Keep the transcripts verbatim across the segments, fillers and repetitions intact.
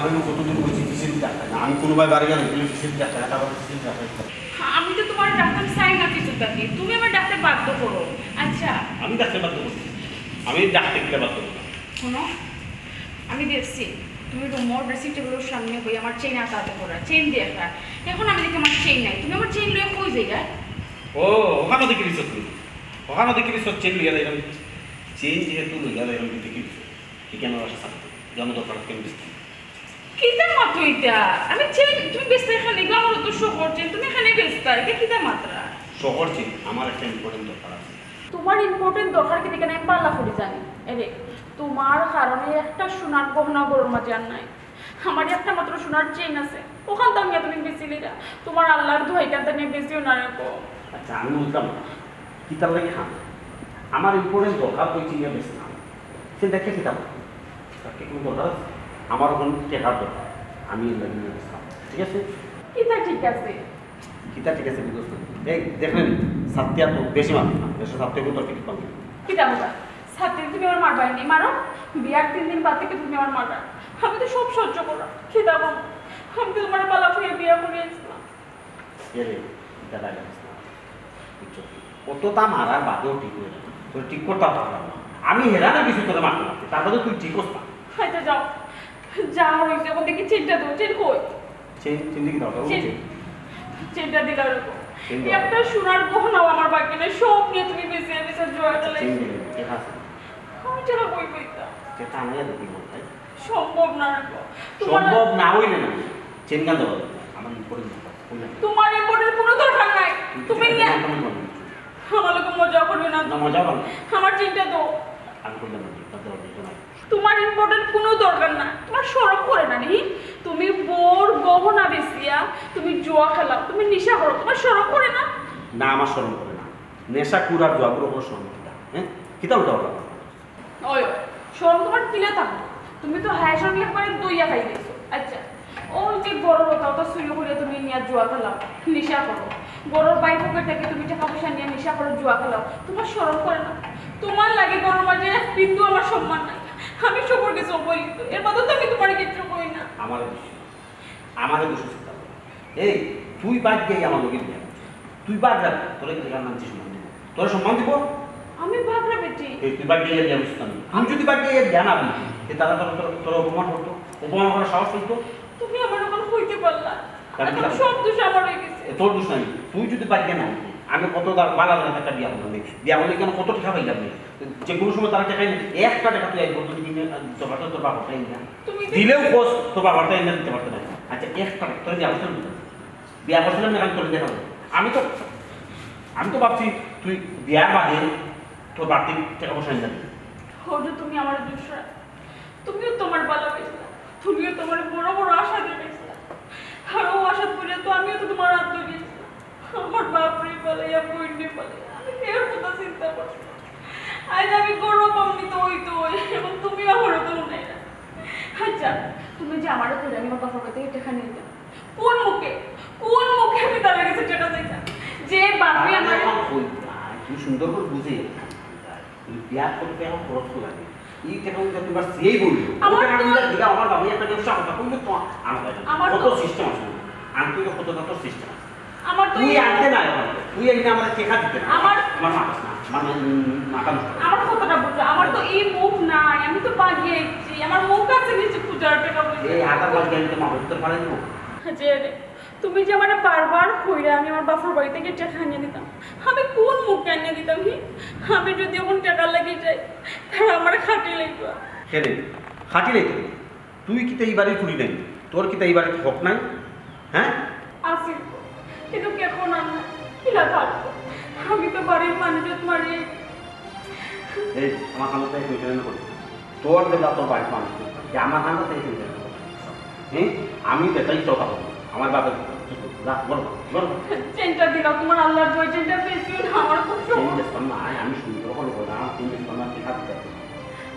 আমি কতদিন বলছি ফিসিল ডাক্তার না, আমি কোনো ভাই বাড়ি গেলে ফিসিল ডাক্তার, তারপর ফিসিল ডাক্তার। আমি তো তোমার ডাক্তার চাই না কিছু থাকি, তুমি আমার ডাক্তার বাধ্য করো। আচ্ছা, আমি ডাক্তার বাধ্য করছি, আমি ডাক্তার কিলা বাধ্য করবো? শোনো, আমি দেখছি তুমি রুমর ড্রেসিং টেবিলর সামনে বই আমার চেইন আতাতে করা, চেইন দিয়ে একটা। এখন আমি দেখি আমার চেইন নাই, তুমি আমার চেইন লয়ে কই যাইগা? ও, ওখানে দেখি দিছো তুমি, ওখানে দেখি দিছো চেইন লইয়া যাইলাম, চেইন যেহেতু লইয়া যাইলাম, কিন্তু কি দিছো? ঠিক আমার বাসা সাথে, জন্য দরকার কেন দিচ্ছি? কিতা মাতো ইটা? আমি চেইন তুমি বেচতে এখানে গো, আমার তো শহর চেইন তুমি এখানে বেচতা, এটা কিতা মাতরা? শহর চেইন, আমার একটা ইম্পর্টেন্ট দরকার আছে। তোমার ইম্পর্টেন্ট দরকার কি দেখে আমি পাল্লা ফুটি জানি। এরে, তোমার কারণে একটা সোনার গহনা ঘরর মাঝে আর নাই। আমার একটা মাত্র সোনার চেইন আছে, ওখান তো নিয়া তুমি বেচিলিরা। তোমার আল্লাহর দোহাই, কান্তা নিয়ে বেচিও না রাখো। আচ্ছা, আমি বুঝলাম না, কিতার লাগি খান? আমার ইম্পর্টেন্ট দরকার কই চিনিয়া বেচলাম, সে দেখে কিতা বলে? তার কি কোনো দরকার আছে? আমার ওখানে টেকার দরকার, আমি এর লাগি নিয়ে বেচলাম, ঠিক আছে? কিতা ঠিক আছে? কিতা ঠিক আছে বুঝছ না? এই দেখলেন, সাত্তিয়া তো বেশি মারবে না, দেশে সাত্তিয়া কোনো তর্কে ঠিক পাবে না। কিতা বুঝা? সাত্তিয়া তুমি আমার মারবাই নি, মারো। বিয়ার তিন দিন বাদ থেকে তুমি আমার মারবা। আমি তো সব সহ্য করো। কিতা বল? আমি তো তোমার বালা ফুয়ে বিয়া করে আসলাম। এরে, এটা ডায়লগ আছে না। বুঝছো? অতটা মারার বাদেও ঠিক হয়ে যাবে। তোর ঠিক করতে পারলাম না। আমি হেরান হয়ে গেছি তোরে মারতে মারতে। তার বাদে তুই ঠিক করতে পার। আচ্ছা, যাও। যা হয়েছে, এখন দেখি চেইনটা দাও। চেইন কই? চেইন, চেইন দেখি দাও, দাও, চেইন। চেইন। চেইনটা দিলাও এরকম। চেইন দাও। একটা সোনার গহনাও আমার বাকি নেই। সব নিয়ে তুমি বেঁচে বেঁচে জোয়ার খেলায়। চেইন দিলে, ঠিক আছে। আমি টাকা কই পাইতাম? সে টানাইয়া দেখি মন চাই। সম্ভব না রে গো। তোমার সম্ভব না হইলে না। চেইন গান দেওয়া যাবে না। আমার ইম্পর্টেন্ট দরকার। কই না? তোমার ইম্পর্টেন্ট কোনো দরকার নাই। তুমি তুমি চেইন নিয়ে গান কেমন করবে? আমার লোকে মজা করবে না। না, মজা করবে না। আমার চেইনটা দাও। আমি কইলাম না, তা দেওয়া যাবে না। তোমার ইম্পর্টেন্ট কোনো দরকার না। তোমার শরম করে না নি? তুমি বউর গহনা বেচিয়া তুমি জুয়া খেলাও, তুমি নেশা করো, তোমার শরম করে না? না, আমার শরম করে না। নেশা কুর আর জুয়া কুর কোনো শরম কিতা? হ্যাঁ? কিতা উল্টা উল্টা কথা? ওই, শরম তোমার তিলে থাকতো। তুমি তো হায় শরম একবারে দইয়া খাই দিছো। আচ্ছা, ওই যে ঘরর ওটা ওটা চুরি করে তুমি নিয়া জুয়া খেলাও, নেশা করো। ঘরর বাইর পকেট থেকে তুমি টাকা পয়সা নিয়া নেশা করো, জুয়া খেলাও। তোমার শরম করে না? তোমার লাগি ঘরর মাঝে এক বিন্দু আমার সম্মান নাই। আমি সবর গেছে অবহেলিত। এর বাদে তো আমি তোমার কিচ্ছু কই না। আমারে দোষ, আমারে দোষ চিন্তা করো। এই, তুই বাদ দিয়ে আমার লগে বিয়া করছিস। তুই বাদ রাখ, তোরে কি টাকা আনছিস সম্মান দিব? তোরে সম্মান দিব? আমি বাগরা বেটি। এই, তুই বাদ দিয়ে বিয়া করছিস না। তুই যদি বাদ দিয়ে বিয়া না দিস, তে তারা তোর, তোর, তোর অপমান করতো, অপমান করার সাহস হইতো। তুমি আমার ওখানে কইতে পারলা। কারণ কি? এখন সব দোষ আমার হয়ে গেছে। এ, তোর দোষ নাই। তুই যদি বাদ দিয়ে না দিতে, আমি কত দা-, বালা দাম একটা বিয়া করলাম। বিয়া করলে কেন কত টাকা পাইলাম নি? যে কোনো সময় তারা টাকা নিয়ে, একটা টাকা তুই আইব, তুই কিনে, আহ, জমাতে তোর বাপরটা আইন না। তুমি তো দিলেও খোঁজ, তোর বাপরটা আইন না দিতে পারতে না। আচ্ছা, একটা টাকা, তোর বিয়া করছিলাম না? বিয়া করছিলাম না, আমি তোর দেখাবো। আমি তো, আমি তো ভাবছি তুই বিয়ার বাদে তোর বাড়তি টাকা পয়সা আইন না দিবি। হজু তুমি আমার দুসরা, তুমিও তোমার বালা বেচলা, তুমিও তোমার বড় বড় আশা দিয়ে বেচলা। আর ও আশা করে তো আমিও তো তোমার হাত ধরে গেছিলাম। আমার বাপরে পালাইয়া, বইনরে পালাইয়া, আমি এর কথা চিন্তা করছি। আজ আমি গৌরব আমি তো ওই তো ওই, এবং তুমি আমারও তো নাই না। আচ্ছা, তুমি যে আমারও করে আমি আমার বাপর কাছে টাকা নিয়ে দিতাম। কোন মুখে, কোন মুখে আমি তার কাছে টাকা চাইতাম? যে বাপরে আমি আমার এখন কই না, তুই সুন্দর করে বুঝে। তুই বিয়া করতে এখন খরচ লাগে। এই টাকা উঠে তোমার সিএই বললো। আমার ওটা তো আমি দিলাম, আমার বাবা একটা ব্যবসা কথা কইলো তো আমার আমার কত তো সিস্টেম আছে। আমি তো কত কত সিস্টেম আছে। আমার তো তুই এই আনতে না এখন। তুই এই না আমার টেকা দিতে না। আমার আমার মাথা না, আমার মা-, উম, মাথা নষ্ট করে। আমার কথাটা বুঝো, আমার তো এই মুখ নাই, আমি তো বাগিয়ে এসেছি, আমার মুখ আছে নিচে পূজার টাকা বলছে। এই হাতার বাদ দিয়ে আমি তো মা বলতে পারি না। যে রে, তুমি যে আমারে বারবার কইরা আমি আমার বাপর বাড়ি থেকে টাকা আনিয়া দিতাম, আমি কোন মুখে আনিয়া দিতাম? হি, আমি যদি এখন টাকার লাগি যাই, তারা আমারে খাটি লইবা। কেনে? খাটি লইতো? তুই কিতা এই বাড়ির কুড়ি নাই? তোর কিতা এই বাড়ির হক নাই? হ্যাঁ? আছে তো, কিন্তু এখন আর না। কিলা থাকবো? আমি তো বাড়ির মানুষত মারি। এই, আমার কামড় তাই কইতে না করি। তোর বেলা তোর বাড়ির মানুষ, যে আমার কামড় তাই কইতে না করি। হ্যাঁ? আমি যেটাই কথা বলবো, আমার বাপের যা, বলো, বলো। চেনটা দিলাও, তোমার আল্লাহর দোয়াই, চেনটা বেশি না, আমার খুব শখ। চেন বেচতাম না, আয়, আমি সুন্দর করে বললাম, আমার চেন বেচতাম না, দেখা দিতে হবে।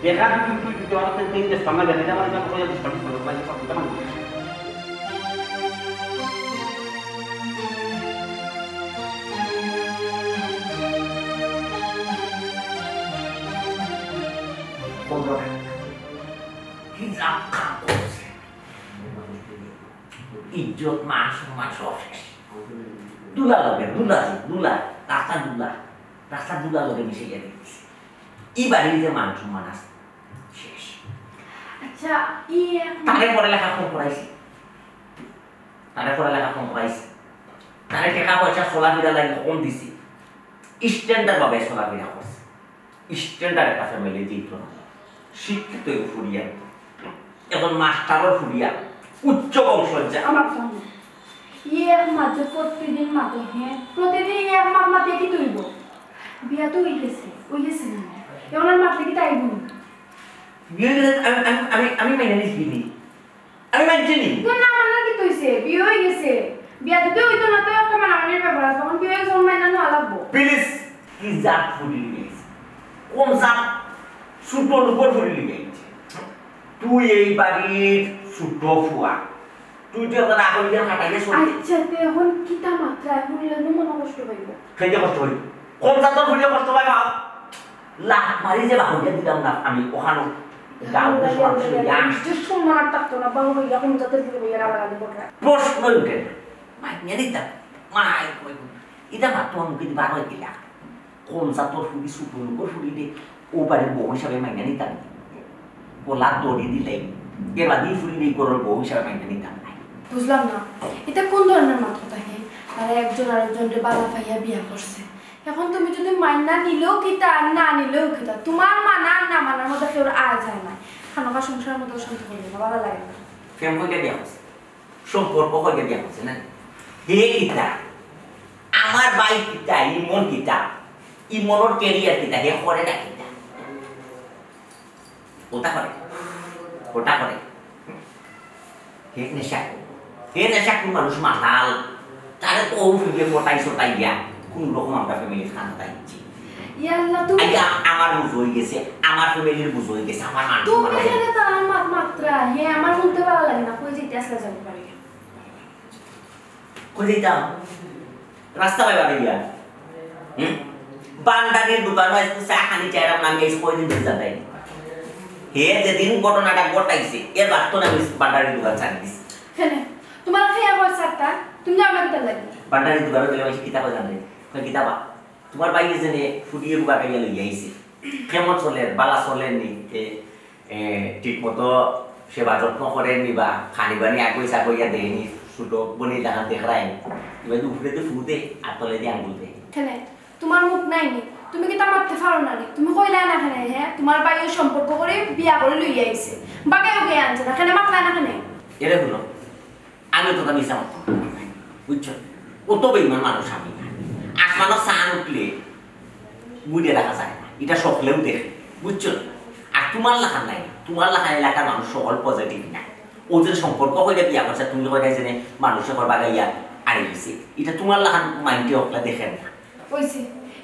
দেখা দিতে তুই দিতে পারো, চেন বেচতাম না, জানি না, আমার এটা কোথায় দিতে পারবি, ভালো লাগে, সব দিতে পারবি। কি রাগ করছে? ইজ্জত, মান, সম্মান সব শেষ। ধুলা লগে, ধুলা, ধুলা, রাস্তা ধুলা, রাস্তা ধুলা লগে মিশে গেছে। ই বাড়ির যে মান সম্মান আছে, শেষ। আচ্ছা, ই এক তারে পড়ালেখা কম করাইছি, তারে পড়ালেখা কম করাইছি, তারে টেকা পয়সা চলাফিরা লাগি কম দিছি, standard ভাবে চলাফিরা করছে। Standard একটা family দিত না, শিক্ষিত ফুরিয়া, এখন মাস্টারর ফুরিয়া, উচ্চ বংশর যে আমার সামনে। ই এক মাত যে প্রতিদিন মাতে, হ্যাঁ, প্রতিদিন ই এক মাত মাতে কি তুইব? বিয়া তো হই গেছে, হই গেছে না। এখন আর মাতলে কি তাই বলি? বিয়ে হয়ে গেলে আমি, আমি, আমি, আমি মাইনা নিস বিনি। আমি মানছি নি। তো না মানার কি তো হইছে? বিয়ে হই গেছে। বিয়া দিতে হইতো না, তো একটা মানামানির ব্যাপার আছে। তখন বিয়ে হয়ে গেছে, মাইনা নেওয়া লাগবো। Please, কি জাত ফুরি লিগাইছে? কোন জাত? ছোট লোকর ফুরি লিগাইছে। তুই এই বাড়ির ছোট ফুয়া। তুই তো এখন আগে দিয়ে খাটাইলে চলবে। আচ্ছা, তে এখন কিতা মাতরা? এখন ইলে মনে কষ্ট পাইব। খাইতে কষ্ট হইব। কোন জাতর ফুরিয়ে কষ্ট পায়, বাপ? লাত মারি যে বাহুরিয়া দিলাম না আমি ওখানো। গাঁও দেশ মানুষ হইয়া। যে সম্মান আর থাকতো না, বাহু হইয়া কোন জাতের ফুরি হইয়া রাগারাগি কররা। প্রশ্ন উঠে না। মাইনে নিতাম। মাই কই। এটা মাত্র মুখে বার হয়ে গেলা। কোন জাতর ফুরি, ছোট লোকর ফুরি রে, ও বাড়ির বউ হিসাবে মাইনা নিতাম। গলা দড়ি দিলাই। এর বাদে ফুরি রে, ঘরের বউ হিসাবে মাইনা নিতাম না। বুঝলাম না, এটা কোন ধরনের মাত কথা হে? তারা একজন আরেকজনরে বালা পাইয়া বিয়া করছে। এখন তুমি যদি মাইনা নিলেও কিতা আর না নিলেও কিতা, তোমার মানা আর না মানার মধ্যে কেউর আয় যায় না। খানোকা সংসারের মধ্যে অশান্তি করবে না, ভালো লাগে না। প্রেম কইরা বিয়া করছে, সম্পর্ক কইরা বিয়া করছে না। হে কিতা, আমার ভাই কিতা, ইমন কিতা, ইমনর career কিতা, হে করে না কিতা। ওটা করে, ওটা করে। হে নেশা, হে নেশা কোন মানুষ মাতাল, তারে তো ও ফিরে ফটাই সটাইয়া কোন রকম আমরা family খানা তাইছি। ইয়া আল্লাহ, তুমি আইয়া আমার বুঝ হয়ে গেছে, আমার family-র বুঝ হয়ে গেছে, আমার মানুষ তুমি মারা গেছে। যেন তার মাত মাত্রা, হে আমার শুনতে ভালো লাগে না, কই যেতে আসলে যাবো পারি। কই যাইতাম? রাস্তা পাইবা না গিয়া। হুম? ভান্ডারির দোকানো আইজ চা খানি চাইরাম না, আমি আইজ কয়দিন ধরি যাতাই। হে যেদিন ঘটনাটা ঘটাইছে, এর বাদ তো না আমি ভান্ডারির দোকান ছাড়ি দিছি। কেনে? তোমার খেয়ে আবার সাতটা, তুমি যাও না কিতার লাগি? ভান্ডারির দোকানো গেলে মাইনষে কিতা কয় জানে? কয়, "কিতা বা? তোমার ভাই যে নে ফুটিয়ে বুকা খাইয়া লইয়া আইছে। কেমন চলের? বালা চলের নি?" এ, এ, ঠিক মতো সেবা যত্ন করেনি বা খানি বানি আগুই সাগুইয়া দেয়নি, ছোট বনি লাখান দেখরায়নি। এবার তো উপরে তো ফু দে, আর তলে দিয়ে আঙ্গুল দে। কেনে? তোমার মুখ নাই নি? তুমি কিতা মাততে পারো না নি? তুমি কইলা না কেনে, হ্যাঁ? তোমার ভাই ওই সম্পর্ক করে বিয়া করে লইয়া আইছে। বাগাইও গিয়ে আনছে না, কেনে মাতলা না কেনে? এরে হুনো, আমি তো মিছা মাততাম না, বুঝছো? অত বেইমান মানুষ আমি না। আসমানো চান উঠলে বুঝে রাখা যায় না, এটা সকলেও দেখে, বুঝছো? আর তোমার লাখান নাই, তোমার লাখান এলাকার মানুষ সকল positive না। ও যে সম্পর্ক হইলে বিয়া করছে, তুমি কইলে যে মানুষে কর বাগাইয়া আড়ে দিছে, এটা তোমার লাখান mind-এ হকলা দেখেন না। কইছে,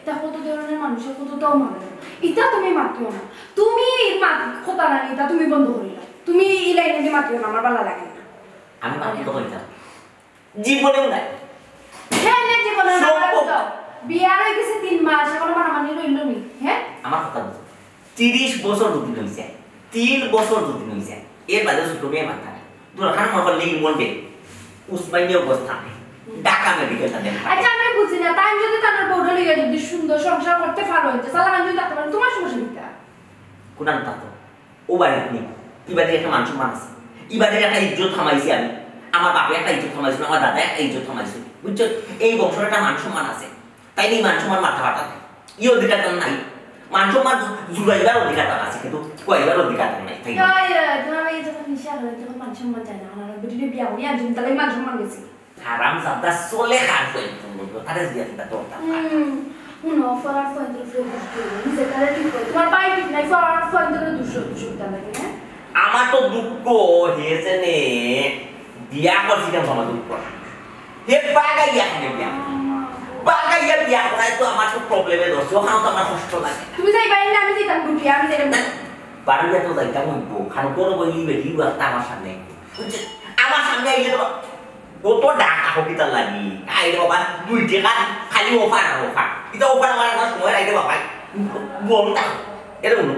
তা কত ধরনের মানুষের কত তো মানুষ, এটা তুমি মাতিও না। তুমি এই মাত-, কথা না, এটা তুমি বন্ধ করিলা। তুমি এই লাইনে দিয়ে মাতিও না, আমার ভালো লাগে না। আমি মাতি তো কইতাম। জীবনেও নাই। হ্যাঁ, না, জীবনে না, সম্ভব। তো বিয়ার হয়ে গেছে তিন মাস, এখনো মানামানি রইল নি, হ্যাঁ? আমার কথা বুঝো। তিরিশ বছর যদি হইছে, তিন বছর যদি হইছে, এর বাদে ছোট মেয়ে মাথা নাই। দরকার মনে করলে ইমন দে, উসমানীয় অবস্থা নেই। ঢাকা মেডিকেল তাদের। আচ্ছা, আমি বুঝি না, তাই যদি তার বউটা লইয়া যদি সুন্দর সংসার করতে পারো, যে চালান যদি থাকতে পারেন, তোমার সমস্যা কিতা? কোন আনতা তো? ও বাড়িত নি, ই বাড়ির একটা মান সম্মান আছে, ই বাড়ির একটা ইজ্জত কামাইছি আমি, আমার বাপে একটা ইজ্জত কামাইছিল, আমার দাদা একটা ইজ্জত কামাইছিল, বুঝছো? এই বংশর একটা মান সম্মান আছে, তাই নি মান সম্মান মাথা ফাটা নাই, ই অধিকার তার নাই। মান সম্মান জুড়াইবার অধিকার তার আছে, কিন্তু খুয়াইবার অধিকার তার নাই, তাই না? ইয়া, ইয়া, তোমার এই যখন নিশা করে, তখন মান সম্মান যায় না, আমার বেটিরে বিয়া করি আনছি, তাহলে মান সম্মান গেছে। হারাম জাদা চলে খার কই, তারে জিয়া চিন্তা করতাম না। হুম, হুনো, ফরার পয়েন্টের উপরে দুষ করবে। নিজে তারে ঠিক করে। তোমার ভাই ঠিক নাই, ফরার পয়েন্টের দুষ, দুষ করতে লাগে, হ্যাঁ? আমার তো দুঃখ হয়েছে নে, বিয়া করছি কেন আমার দুঃখ? হে বাগাইয়া খানে বিয়া। বাগাইয়া বিয়া করায় তো আমার তো প্রবলেমে ধরছে, ওখানে তো আমার কষ্ট লাগে। তুমি যাইবা না, আমি যাইতাম দুটি, আমি যাইতাম না। বাড়িতে তো যাইতাম ওই বউ, খান করে বলি বেটি, ও একটা আমার সামনে। বুঝছে? আমার সামনে আইলে তো কত ডাক আহো কিতার লাগি? আই রে বাবা, দুই টাকা খালি অফার আর অফার। ইতা অফার আমার একটা সময় আই রে বাবা। বন্ধ থাকো। এরে হুনো,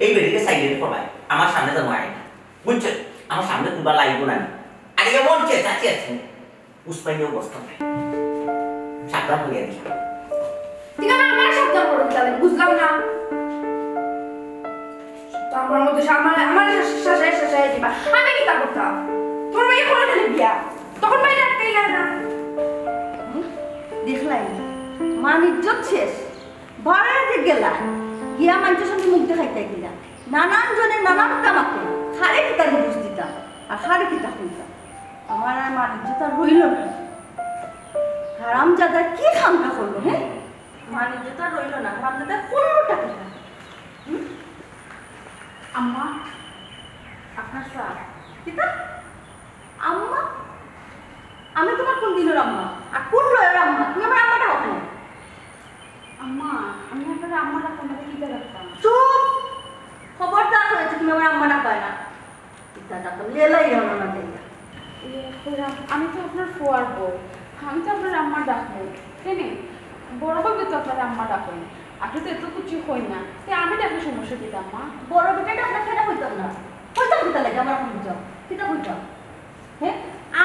এই বেটিরে সাইলেন্ট করবায়। আমার সামনে তো নয় না। বুঝছো? আমার সামনে তুমরা লাইব না। আরে এমন চেঁচাচ্ছি আছি, উসমানীয় অবস্থা নাই। সাবধান করিয়া দিলাম। ঠিক আছে, আমার সাবধান করে দিলাম, বুঝলাম না। তো আমার মধ্যে সা-, আমার, আমার শাসায়, শাসায় দিবা। আমি কিতা করতাম? তোমার মাইয়া করাইলে বিয়া। তখন মাইয়া আটকাইলা না। হুম? দেখলাই? মান ইজ্জত শেষ। বাড়াইতে গেলা। গিয়া মানষর সামনে মুখ দেখাইতা কিনা? নানান জনে নানান কামাতে। কারে কিতা দোষ দিতাম? আর কারে কিতা কইতাম? আমার আর মান ইজ্জত আর রইল না। হারামজাদা কি কামটা করলো, হ্যাঁ? মান ইজ্জত আর রইল না। হারামজাদা করলোটা কিতা? হুম? আম্মা, আপনার চা। কিতা? আম্মা? আমি তোমার কোন দিনের আম্মা? আর কোন লয়ের আম্মা? তুমি আমার আম্মাটা হও কেনে? আম্মা, আমি আপনার আম্মা ডাকতাম, আমারে কিতা ডাকতাম? চুপ! খবরদার কইছি, তুমি আমার আম্মা ডাকবায় না। কিতা ডাকো? লেলাই হলো না যাইয়া। ইয়ে, কইরাম, আমি তো আপনার ফুয়ার বউ, আমি তো আপনার আম্মা ডাকবো। কেনে? বড় ভাবি তো আপনার আম্মা ডাকেন। আপনি তো এত কিছু কই না, তে আমি ডাকলে সমস্যা কিতা, আম্মা? বড় বেটা ডাকলে কেন কইতাম না? কইতাম কিতা লাগে? আমার এখন বুঝাও, কিতা কইতাম? হ্যাঁ,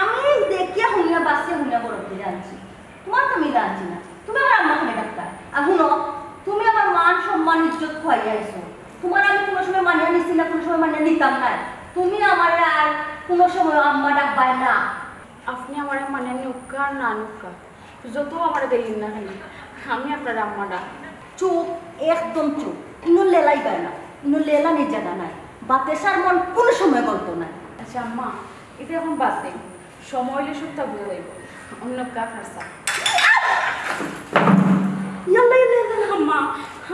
আমি দেখিয়া হুনিয়া বাসিয়া হুনিয়া বড় করে আনছি, তোমার তো মিলা আনছি না। তুমি আমার আম্মা কেনে ডাকতায়? আর হুনো, তুমি আমার মান সম্মান ইজ্জত খুয়াইয়া আইছো। তোমার আমি কোনো সময় মানিয়া নিছি না, কোনো সময় মানিয়া নিতাম না। তুমি আমারে আর কোনো সময় আম্মা ডাকবায় না। আপনি আমারে মানিয়া নিউক্কা আর না নিউক্কা, যত আমারে দেখইন না কেনে, আমি আপনার আম্মা ডাক। চুপ, একদম চুপ। ইনো লেলাইবায় না, ইনো লেলানির জাগা নাই। বাতেশার মন কোনো সময় গলতো নায়। আচ্ছা আম্মা, ইতা এখন বাদ দেন, সময় অইলে সবটা বুঝা যাইব। অন্য কা খারসা। ইয়াল্লা, ইয়াল্লা, ইয়াল্লা। আম্মা,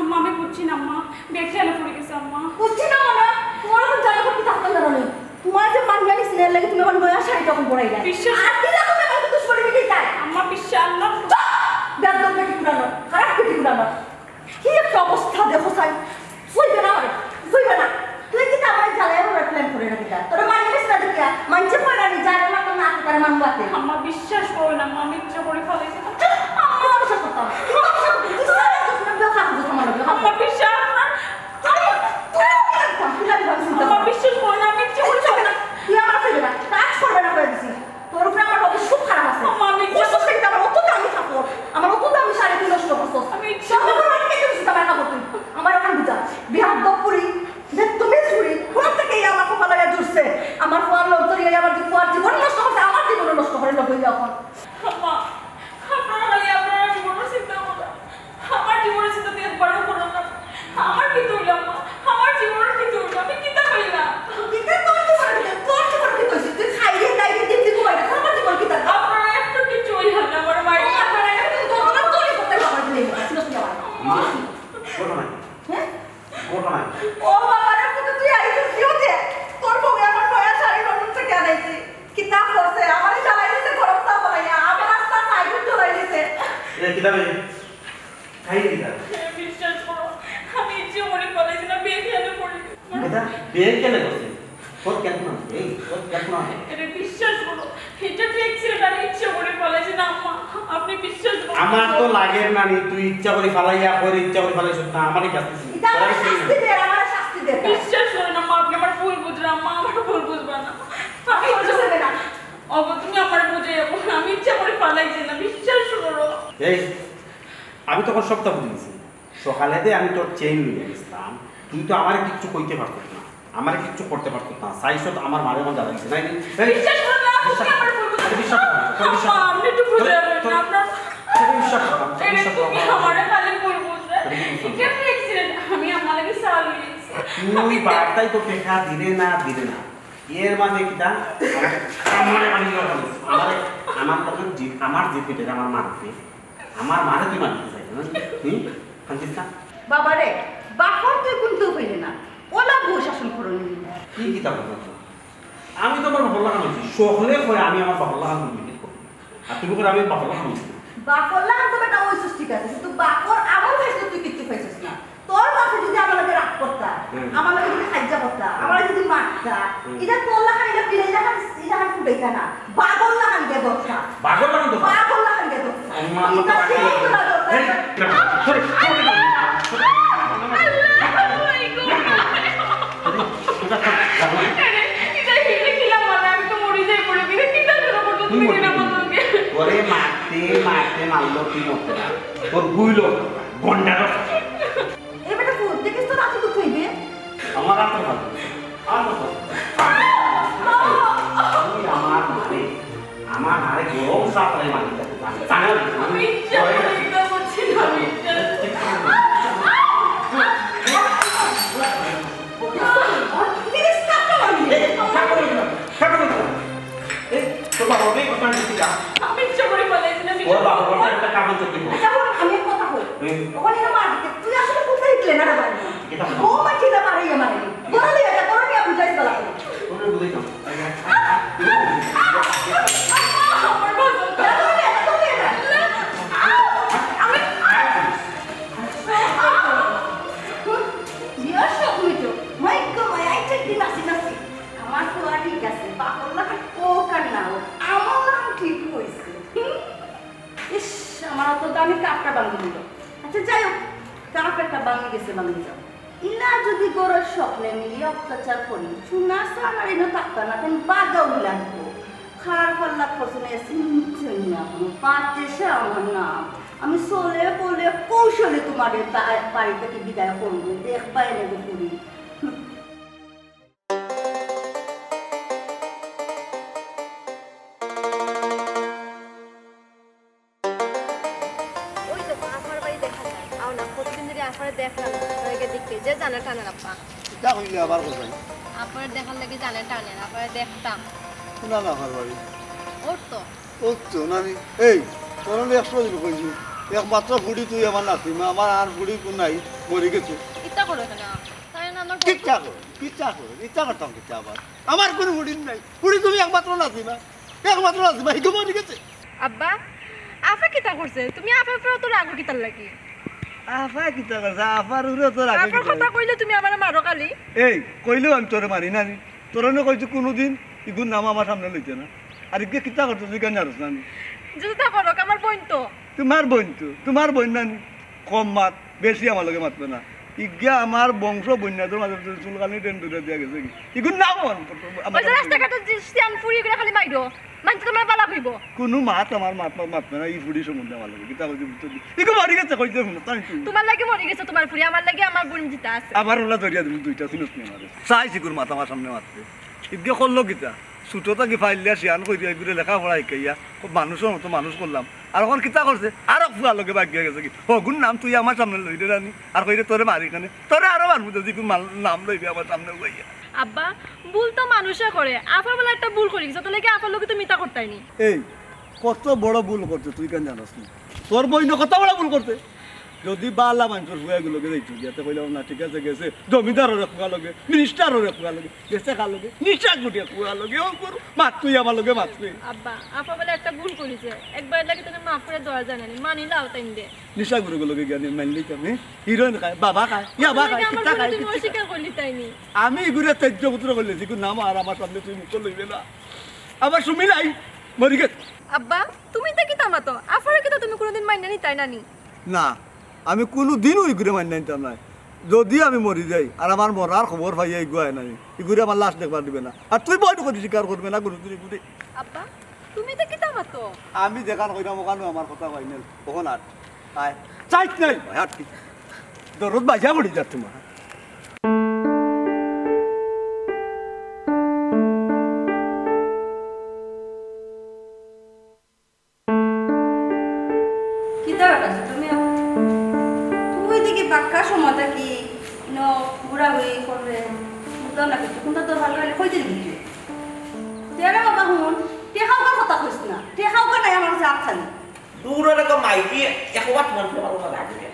আম্মা, আমি বুঝছি না আম্মা, বেখেয়ালে পড়ি গেছি আম্মা। বুঝছি না মানে? তোমার এখন জানো কি থাকতে জানো নি? তোমার যে পাঞ্জাবি সিনের লাগে তুমি আমার নয়া শাড়ি তখন পরাইলা। বিশ্বাস আর কি জানো তুমি আমার দুশমনি মিটি তাই? আম্মা, বিশ্বাস আল্লাহ। চুপ! বেয়াদব বেটি পুরানো, খারাপ বেটি পুরানো। কি একটা অবস্থা দেখো সাই। সইবে না রে, সইবে না। তুই কিতা আমার জ্বালায় আমার প্ল্যান করে রাখি দা। তোর মানি গেছে না দেখিয়া, মানছে কইরা নি, যারে মারতাম না, আতে তারে মারমু আতে। আম্মা, বিশ্বাস করো না, আম্মা, আমি ইচ্ছা করে ফালাইছি না। চুপ! আম্মা, আমার সাথে কথা। তুই তো আমার সাথে কথা। তুই তো আমার সাথে কথা। আম্মা, বিশ্বাস না। আরে, তুই আমার সাথে কথা। তুই আমার সাথে কথা। আম্মা, বিশ্বাস করো না, আমি ইচ্ছা করে ফালাইছি না। তুই আমার সাথে না। কাজ করবে না, কয়ে দিছি। তোর উপরে আমার অভি খুব খারাপ আছে। আম্মা, আমি বুঝছস না, কিন্তু আমার অত দামি কাপড়, আমার অত দামি শাড়ি তুই নষ্ট করছস। আমি ইচ্ছা সব করে আমার কেটে দিছিস আমার কাপড় তুই। আমার এখন বুঝা, বেয়াদব ফুরি, বেত্তমিজ ফুরি, কোন থেকে এই আমার কপালে আইয়া জুটছে? আমার ফুয়ার লগ ধরিয়া আমার যে ফুয়ার জীবন নষ্ট করছে, আমার জীবনও নষ্ট করে লগ হইয়া এখন। আম্মা, আপনারা খালি আপনারা জীবনও চিন্তা করেন। আমার জীবনের চিন্তা তো একবারও করো না। আমার কিতা অইলো আম্মা? আমার জীবনের কিতা অইলো? আমি কিতা পাইলাম? কিতা তোর জীবনে কিতা? তোর জীবনে কিতা অইছে? তুই খাইলে দাইলে দিন দিন ঘুমাইলে, তোর আবার জীবন কিতা? আপনারা একটু কিচ্ছু অইলো না, আমার মায়ের ও, আপনারা একটু তোর, তোর, তোর করতে হবে, দিলে না, শুনো, শুনো, আমার। আম্মা। ঘটনা। হ্যাঁ? ঘটনা। ও বাবা রে, পুতে তুই আইছিস কি হতে? তোর বউ আমার নয়া শাড়ি নতুন থেকে আনাইছি। কিতা করছে? আমারে জ্বালাই দিছে, গরম চা বানাইয়া। আমার রাস্তা সাইড জ্বালাই দিছে। এ, কিতা বে? খাই দিতা। বিশ্বাস করো, আমি ইচ্ছে করে ফালাইছি না, বেখেয়ালে পড়ি। এটা বেখেয়ালে করছে? তোর কেন না? এই, তোর কেন না? আরে বিশ্বাস করো, এটা তো অ্যাক্সিডেন্ট, আমি ইচ্ছে করে ফালাইছি না, আম্মা। আপনি বিশ্বাস করুন। আমার তো লাগের না নি, তুই ইচ্ছা করে ফালাইয়া, করে ইচ্ছা করে ফালাইছ না, আমারই কাছে ছিল। এটা আমার শাস্তি দে, আমার শাস্তি দে। বিশ্বাস করো না, আম্মা, আপনি আমার ভুল বুঝলেন, আম্মা, আমার ভুল বুঝবা না। আমি ইচ্ছে করে না। ওগো, তুমি আমার বুঝে যাবো, আমি ইচ্ছা করে ফালাইছি না, বিশ্বাস করো। এই, আমি তখন সবটা বুঝে গেছি। সকালে দে আমি তোর চেইন লইয়া গেছিলাম, তুই তো আমারে কিচ্ছু কইতে পারতস না, আমারে কিচ্ছু করতে পারতস না। চাইছ তো আমার মারে এখন জ্বালা দিছে, নাই নি? এই, বিশ্বাস করো না, আপনি বিশ্বাস আমার ভুল বুঝছেন। বিশ্বাস কর, তোর বিশ্বাস কর। আম্মা, আপনি একটু বুঝে তোর, যাবেন তোর, না, আপনার তোর বিশ্বাস কর, তোর এই বিশ্বাস কর। তুমি আমারে খালি ভুল বুঝছেন। তোর বিশ্বাস কর। কেমন অ্যাক্সিডেন্ট? আমি আমার লাগি চা লই আইছি। তুই বার্তায় তো দেখা দিলে না, দিলে না। এর মাঝে কিতা? আমারে, আমারে, আমার, আমার তখন জি-, আমার যে পিঠে আমার মারতে আমার মারে তুই মারতে চাইছ না? হুম? খান্তিস না? বাবা রে, বাপর তুই কোনটাও পাইলে না। ওলা বউ শাসন করো নি। কি কিতা কথা? আমি তো আমার বাপর লাখান অইছি। সকলে কয় আমি আমার বাপর লাখান করি। আর তুমি কও আমি বাপর লাখান অইছি। বাপর লাখান তো বেটা অইছস ঠিক আছে, কিন্তু বাপর আমল খাইতে তুই কিচ্ছু পাইছস না। তোর বাপে যদি আমার লগে রাগ করতা, হুম। আমার লগে যদি কাইজ্জা করতা, আমার যদি মারতা, হুম। এটা তোর লাখান, এটা বিলাই লাখান, এটা লাখান ফুটাইতা না। বাগর লাখান গিয়া ধরতা। বাগর লাখান ধরতা? বাগর লাখান গিয়া ধরতা। আম্মা, আম্মা, এটা তো সেই বাগর। তোলা ধরতা। এই, না, না, সরি, সরি, সরি। আল্লাহু আকবার। আরে, এটা তো বাগর। আরে, এটা, এটা কি লাগান? আমি তো মরি যাই পড়ে। তুই মরতে না। তোর গুইল গন্ডার। এ বেটা, ফুট দেখিস তো, রাতে তো খাইবে। আমার রাতে খাবে। আর কত? তুই আমার মারে, আমার মারে গরম চা করে মারি। জানো? আমি ইচ্ছা করে এটা করছি না, আমি ইচ্ছা করে। এই, থাকো না, থাকো না। এই, তোর বাবা ওকে কথা দিচ্ছি না। আমি ইচ্ছা করে পালাই দিলাম। ওর বাবা ওকে একটা কাগজ দিব। আচ্ছা, ওর আমি এক কথা কই। হুম। ওখানে না মার দিতে, তুই আসলে কোথায় গেলে না রে ভাই? এটা বল। ও মা চিন্তা পারে ইয়ে মানে। বড় লিয়ে যা, বড় নিয়ে বুঝাইস বলা। ওরে বুঝাই দাও। আমার বাবা। আমি বিয়ার সব হইতো। মাই গো, মাই, আই চেক দিন আসি নাসি। আমার তো আর ঠিক আছে, বাপর লাখান ও কার না ও, আমার লাখান ঠিক হইছে। হুম? ইস, আমার অত দামি কাপটা ভাঙি দিল। আচ্ছা, যাই হোক, কাপ একটা ভাঙি গেছে, ভাঙি যাও। ইলা যদি গরর স্বপ্নে মিলি অত্যাচার করি, শোনা সানার ইনো থাকতা না, তেন বাগাও লাগবো। খার পাল্লা খসনে সিনচনি না, কোনো পাতে সে আমার নাম। আমি চলে বলে কৌশলে তোমাদের তা-, বাড়ি থেকে বিদায় করবো, দেখবা এনে গো পুরি। ওই দেখো, আফার বাড়ি দেখা যায়। আও না, কতদিন ধরে আফারে দেখলাম না। তো একে দেখতে যে জানে টানের আব্বা। কিতা কইলে আবার কোথায়? আফারে দেখার লাগি জানে টানের, আফারে দেখতাম। কোন আফার বাড়ি? ওর তো। ওর তো নানি। এই, তোর আমি একশো দিন কইছি। একমাত্র ফুড়ি তুই আমার নাতি, মা, আমার আর ফুড়ি কোন নাই, মরি গেছে। কিতা করো কেন? তাই না আমার কিতা করো? কিতা করো? কিতা করতাম কিতা আবার? আমার কোনো ফুড়ি নাই। ফুড়ি তুমি একমাত্র নাতি, মা। একমাত্র নাতি, মা, হিগু মরি গেছে। আব্বা, আফা কিতা করছে? তুমি আফার উপরে অত রাগো কিতার লাগি? আফা কিতা করছে? আফার উপরে অত রাগো আফার কিতার কথা লাগি? কইলে তুমি আমারে মারো খালি। এই, কইলেও আমি তোরে মারি না নি। তোরে না কইছি কোনোদিন ইগুর নাম আমার সামনে লইতে না। আর ইগে কিতা করছে তুই কেন জানোস না নি? যদি তা করো, আমার বোন তো। তোমার বোন তো, তোমার বোন না নি? কম মাত, বেশি আমার লগে মাতবে না। ইগিয়া আমার বংশ বন্যাদের মাঝে চুলকানি ট্রেন দূরে দিয়া গেছে কি? ইগুর নাম আমার, আমার ওই যে রাস্তাঘাটে যে সিয়ান ফুরি করে খালি মাইরো, মানছে তোমার বালা হইব। কোনো মাত আমার মাত, মাত মাতবে না, এই ফুরি সম্বন্ধে আমার লগে। কিতা কইছে বুঝতে দি? ইগু মরি গেছে কইছে হুনো, তাই তো। তোমার লাগি মরি গেছে তোমার ফুরি, আমার লাগি আমার বোন জিতা আছে। আবার ওলা ধরিয়া দিমু দুইটা সিনস নিয়ে মারে। চাইছি ইগুর মাত আমার সামনে মাততে। ইগিয়া করলো কিতা? ছোট থাকি ফাইলিয়া সিয়ান কইরিয়া ইগুরে লেখাপড়া শিখাইয়া খুব মানুষের মতো মানুষ করলাম। আর অখন কিতা করছে? আর এক ফুয়ার লগে বাগিয়া গেছে কি? হগুর নাম তুই আমার সামনে লইরে রানি। আর কইরে তোরে মারি কেনে? তোরে আরো মারমু যদি ইগুর মাল-, নাম লইবে আমার সামনে লইয়া। আব্বা, ভুল তো মানুষে করে। আফা বলে একটা ভুল করি গেছে, তোর লাগি আফার লগে তো মিতা করতাই নি। এই, কত বড় ভুল করছে তুই কেন জানোস নি? তোর বইনে কত বড় ভুল করছে। যদি বালা মানুষের ফুয়া ইগুর লগে যাইতো গিয়া, তে কইলাম না, ঠিক আছে, গেছে জমিদারর এক ফুয়া লগে, মিনিস্টারর এক ফুয়া লগে, গেছে কার লগে, নিশা গুটিয়া ফুয়া লগে, ও করু, মাত তুই আমার লগে মাত তুই। আব্বা, আফা বলে একটা ভুল করিছে, একবার লাগে তুমি মাফ করে দেওয়া যায় না নি, মানি লাও তাই দে। নিশা গুরু লগে গিয়া নি মানি লইতাম, হ্যাঁ? হিরোইন খায়, বাবা খায়, ইয়াবা খায়, কিতা খায়, তুমি কিতা খায়। অস্বীকার করলি তাই নি? আমি ইগুরে ত্যায্য পুত্র করলে, যেগুর নাম আর আমার সামনে তুই মুখ লইবে না। আবার সুমি নাই, মরি গেছে। আব্বা, তুমি তো কিতা মাতো? আফারে কিতা তুমি কোনোদিন মাইনা নিতাই না নি? না, আমি কোনো দিনও ইগুরে মাইনা নিতাম না। যদি আমি মরি যাই আর আমার মরার খবর পাইয়া ইগু আয় নাই, ইগুরে আমার লাশ দেখবার দিবে না। আর তুই বইন করি স্বীকার করবে না কোনোদিন ইগুরে। আব্বা, তুমি তো কিতা মাতো? আমি যেখান কইরাম ওখানো আমার কথা ফাইনাল। ওখান আর আয়। চাইছ নাই ভাই, আর কি? দরদ বাজা পড়ি যা তোমার। কিতা বেটা, তুমি, তুমি দেখি বাক্কা সময় থাকি ইনো ঘুরাঘুরি কররে, বুঝলাম না কিছু, কোনটা তোর ভালো লাগে, কই দিলি কিছু? তেরা বাবা হুন, টেকাউকার কথা কইস না, টেকাউকা নাই আমার কাছে আত খালি। দূরে রেখো মাইজি, একবার তোমার তোমার কথা লাগে।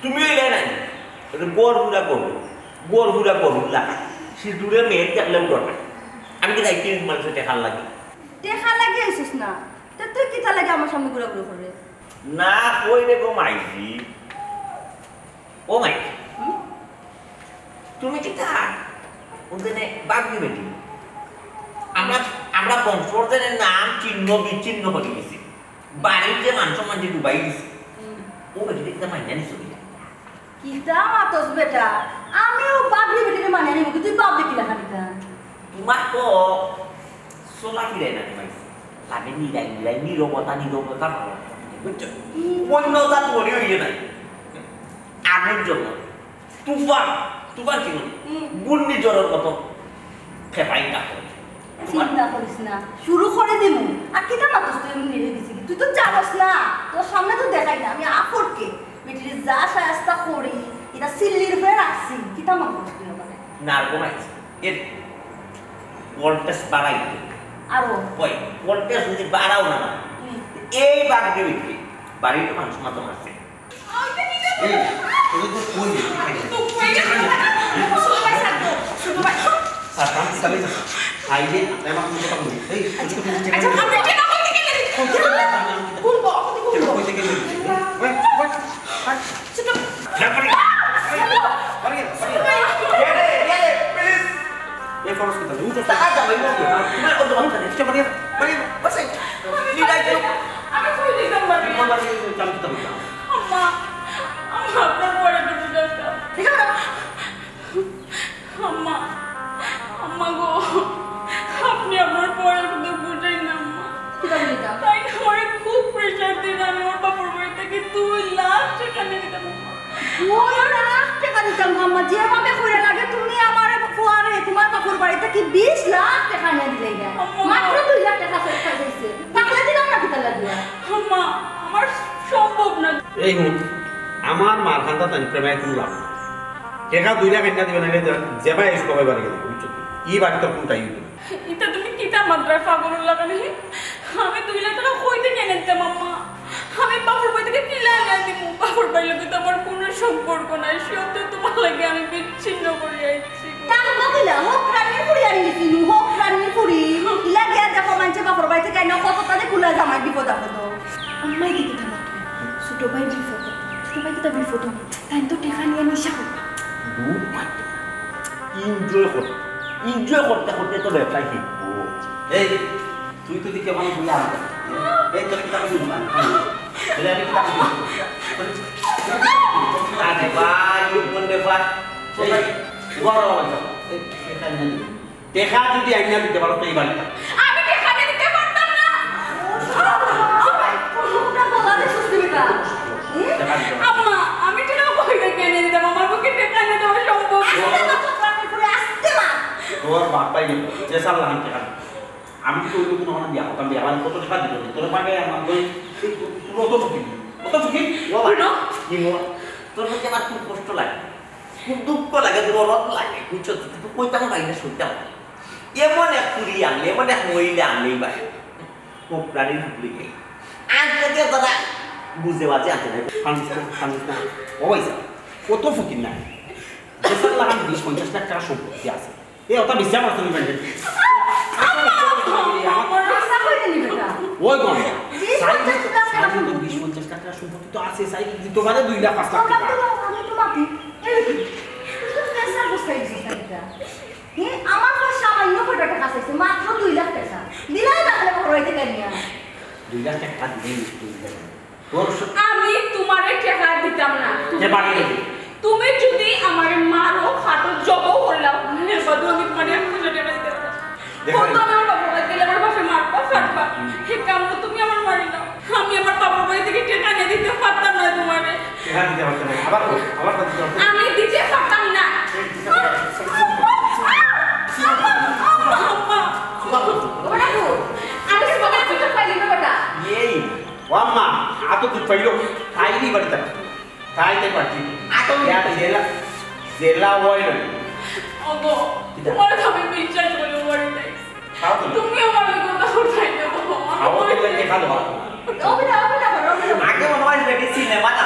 তুমি অইলে নাই, এটা গড় পুরা গরু, গড় পুরা গরু লাগা। সিঁদুরে মেয়ে দেখলে উঠো না। আমি কি যাইতে মানুষের টেকার লাগি? টেকা লাগি আইছিস না, তা তুই কিতা লাগি আমার সামনে ঘুরাঘুরি কররে? না, কই রে গো মাইজি? ও মাইজি, হুম? তুমি কিতা? ওখানে বাগদি বেটি। আমরা, আমরা বংশর যেন নাম চিহ্ন বিচ্ছিন্ন করে গেছি। বাড়ির যে মান সম্মান যে ডুবাই দিছে, হুম। ও বেটি দেখতে মাইনা নিছো কিনা? কিতা মাতস বেটা? আমিও বাগদি বেটিরে মানিয়া নিমু, কিন্তু তুই বাপ বেটি রাখা নিতা। তোমার তো চলা ফিরে না তোমার। লাগে নিলাই নিলাই নীরবতা, নীরবতা ভালো। বুঝছো? অন্য জাত মনে হইলে নাই। আগুন জ্বলল। তুফান, তুফান কি বলি? হুম। ঘূর্ণিঝড়ের মতো খেপাই কাপড়। চিন্তা করিস না, শুরু করে দিমু। আর কিতা মাতস তুই? এমনি রেখে দিছি। তুই তো জানোস না, তোর সামনে তো দেখাই না। আমি আফরকে বেটিরে যা সায়স্তা করি, এটা সিল্লির উপরে রাখছি। কিতা মাতস তুই ওখানে? নার্গো মাইছে। এর ভোল্টেজ বাড়াই। আরো? ওই ভোল্টেজ যদি বাড়াও না, না, হুম। এই বাগড়ি বিক্রি বাড়ির মানুষ মাত্র মারছে। এই, তোদের তো কই রে? ছোট ভাই, ছোট ভাই। আর আমি চালাই যাবো। আইলে, তাই আমার কোনো কথা বলি। এই, ছোট ছোট জিনিস আচ্ছা, আপনি এটা আমাকে কেন দিচ্ছেন? কোন বউ? আপনি কোন বউ? কই থেকে নিবি? ওই, ওই, ওই। ছোট এই ফরজ কিতা? উঠো। তারা যাবে, এই বলতো। তোমার কত ভালো থাকে। চুপ করিয়া, করিয়া, বসে। আমি কই দিতাম পারি? তোমার বাড়ি আমি কিতা বলতাম? আম্মা, আম্মা, আপনার পরে একটু বুঝাইতাম। ঠিক আছে। আম্মা, আম্মা গো, আপনি আপনার পরে একটু বুঝাই না, আম্মা। কিতা বুঝাইতাম? তাই না, আমারে খুব প্রেশার দিন, আমি ওর বাপর বাড়ি থেকে দুই লাখ টাকা নিয়ে দিতাম, আম্মা। দুই লাখ টাকা দিতাম, আম্মা, যেভাবে কইরা লাগে তুমি আমার ফুয়ারে তোমার বাপর বাড়ি থেকে বিশ লাখ টাকা নিয়ে দিলে গা। আম্মা। মাত্র দুই লাখ টাকা ফেরত পাইছে। থাকলে দিলাম না কিতা লাগিয়া? আম্মা, আমার সম্ভব না। এই হুন, আমার মার খান্দা তাই প্রেমায় কোনো লাভ নাই। টাকা দুই লাখ একটা দিবে না, যে ভাই এসে কবে বাড়ি গেলে, বুঝছো তো? এই বাড়ি তো কোনটাই হইতো না। ইতা তুমি কিতা মাতরায় পাগলর লাখান? আমি দুই লাখ টাকা কই থাকি আনিয়া দিতাম, আম্মা? আমি বাপর বাড়ি থেকে কিলা আনিয়া দিমু? বাপর বাড়ির লগে তো আমার কোনো সম্পর্ক নাই। সে তো তোমার লাগি আমি বিচ্ছিন্ন করি আইছি। তা আম্মা কিলা? হক রানীর ফুড়ি আনি দিছি নু, হক রানীর ফুড়ি। ইলা গিয়া দেখো মানষে বাপর বাড়ি থেকে আইনা কত তাদের কুলা জামাই বিপদ আপদ। আম্মা ইতা কিতা মাতরায়? ছোট ভাই বিপদ। ছোট ভাই কিতা বিপদ? তাই তো টাকা নিয়া নিশা করবা। দুধ মারতে। এনজয় কর। এনজয় করতে করতে তো ব্যবসায় শিখবো। এই, তুই তো দেখি ওখানে ঘুরে আসবে। এই, তোর কিতাব শুনবি না। তাহলে আমি কিতাব শুনবো। আরে ভাই, কোন ব্যাপার? এই, বড় হয়ে যাও। এই, এখানে নেই। টেকা যদি আইনা দিতে পারো তো এই বাড়িটা। আমি টেকা আনিয়া দিতে পারতাম না। কোনটা বলা দেখছস তুই এটা? হুম? টেকা দিতে পারো। আম্মা, আমি টেকা কই থাকি আনিয়া দিতাম? আমার পক্ষে টেকা আনিয়া দেওয়া সম্ভব না। আস্তে মা, চোখ রাখি ফুলে আস্তে মা। তোর বাপ পাই গেল, যে সাল লাখান টেকা দিত। আমি তো ওই রকম আমার বিয়া করতাম, বিয়া মানে কত টেকা দিত? তোর পাকে আমার ওই, এই, তুই অত ফকির, অত ফকির? ও বাবা, হুনো। কি গো? তোর প্রতি আমার খুব কষ্ট লাগে। খুব দুঃখ লাগে, দরদ লাগে, বুঝছো তো? কিন্তু কইতাম পারি না, শুনতাম না। এমন এক ফুড়ি আনলে, এমন এক মহিলা আনলে এই বাড়ি। কোন প্রাণীর ফুড়ি নেই। আনতে দিয়ে তারা বুঝে বাজে আনতে নাই। কান্দিস না, কান্দিস না। ও ভাই সাহেব, কত ফকির নাই। দেশের লাগান বিশ পঞ্চাশ লাখ টাকা সম্পত্তি আছে। এ, ওটা বিশ্বাস করতে নিবেন। আম্মা, কইতে নিবে না। ওই গো, বিশ পঞ্চাশ লাখ টাকা সম্পত্তি তো আছে, সাইড দিতে পারে দুই লাখ, পাঁচ লাখ টাকা। আমি তো মাটি। এই কি? তুই তো প্রেশার বসাই দিছিস একটা। হে, আমার পর সামান্য কয়টা টাকা চাইছে, মাত্র দুই লাখ টাকা। দিলাই তাহলে বড় হইতে গেলি না। দুই লাখ টাকা দিলেই দুই লাখ। তোর স- আমি তোমারে টাকা দিতাম না। কে বাড়ি গেলি? তুমি যদি আমারে মারো, কাটো, জবাও করলাও, এর বাদেও আমি তোমারে এক পয়সা টাকা দিতে পারতাম না। দেখো। কত আমি আমার বাপর বাড়ি গেলে আমার বাপে মারবা, কাটবা। হুম। হে কামড় তুমি আমার মারি নাও। আমি আমার বাপর বাড়ি থেকে টাকা নিয়ে দিতে পারতাম না তোমারে। টাকা দিতে পারতাম না। আবার বল, আবার কথা দিতে পারতাম না। আমি দিতে পারতাম না। এই দিতে পারতাম না। আম্মা, আম্মা। ওরা কো? আমি তোমার দুটো পাইলি না বেটা। এই, ও আম্মা, আতো দুধ পাইলো। খাইনি বাড়িতে। তাই তাই পারছি। আতো ইয়া, জেলা, জেলা ওয়াই না। ওগো, কিতা? তোমার তো আমি বিশ্বাস করি ওয়াই নাই। খাও তো। তুমি আমার কথা উঠাই দেবো। খাও তো, তুমি দেখা দেবো। ওবে না, ওবে না, ওবে না। আগে মনে হয় বেটি সিনেমা না।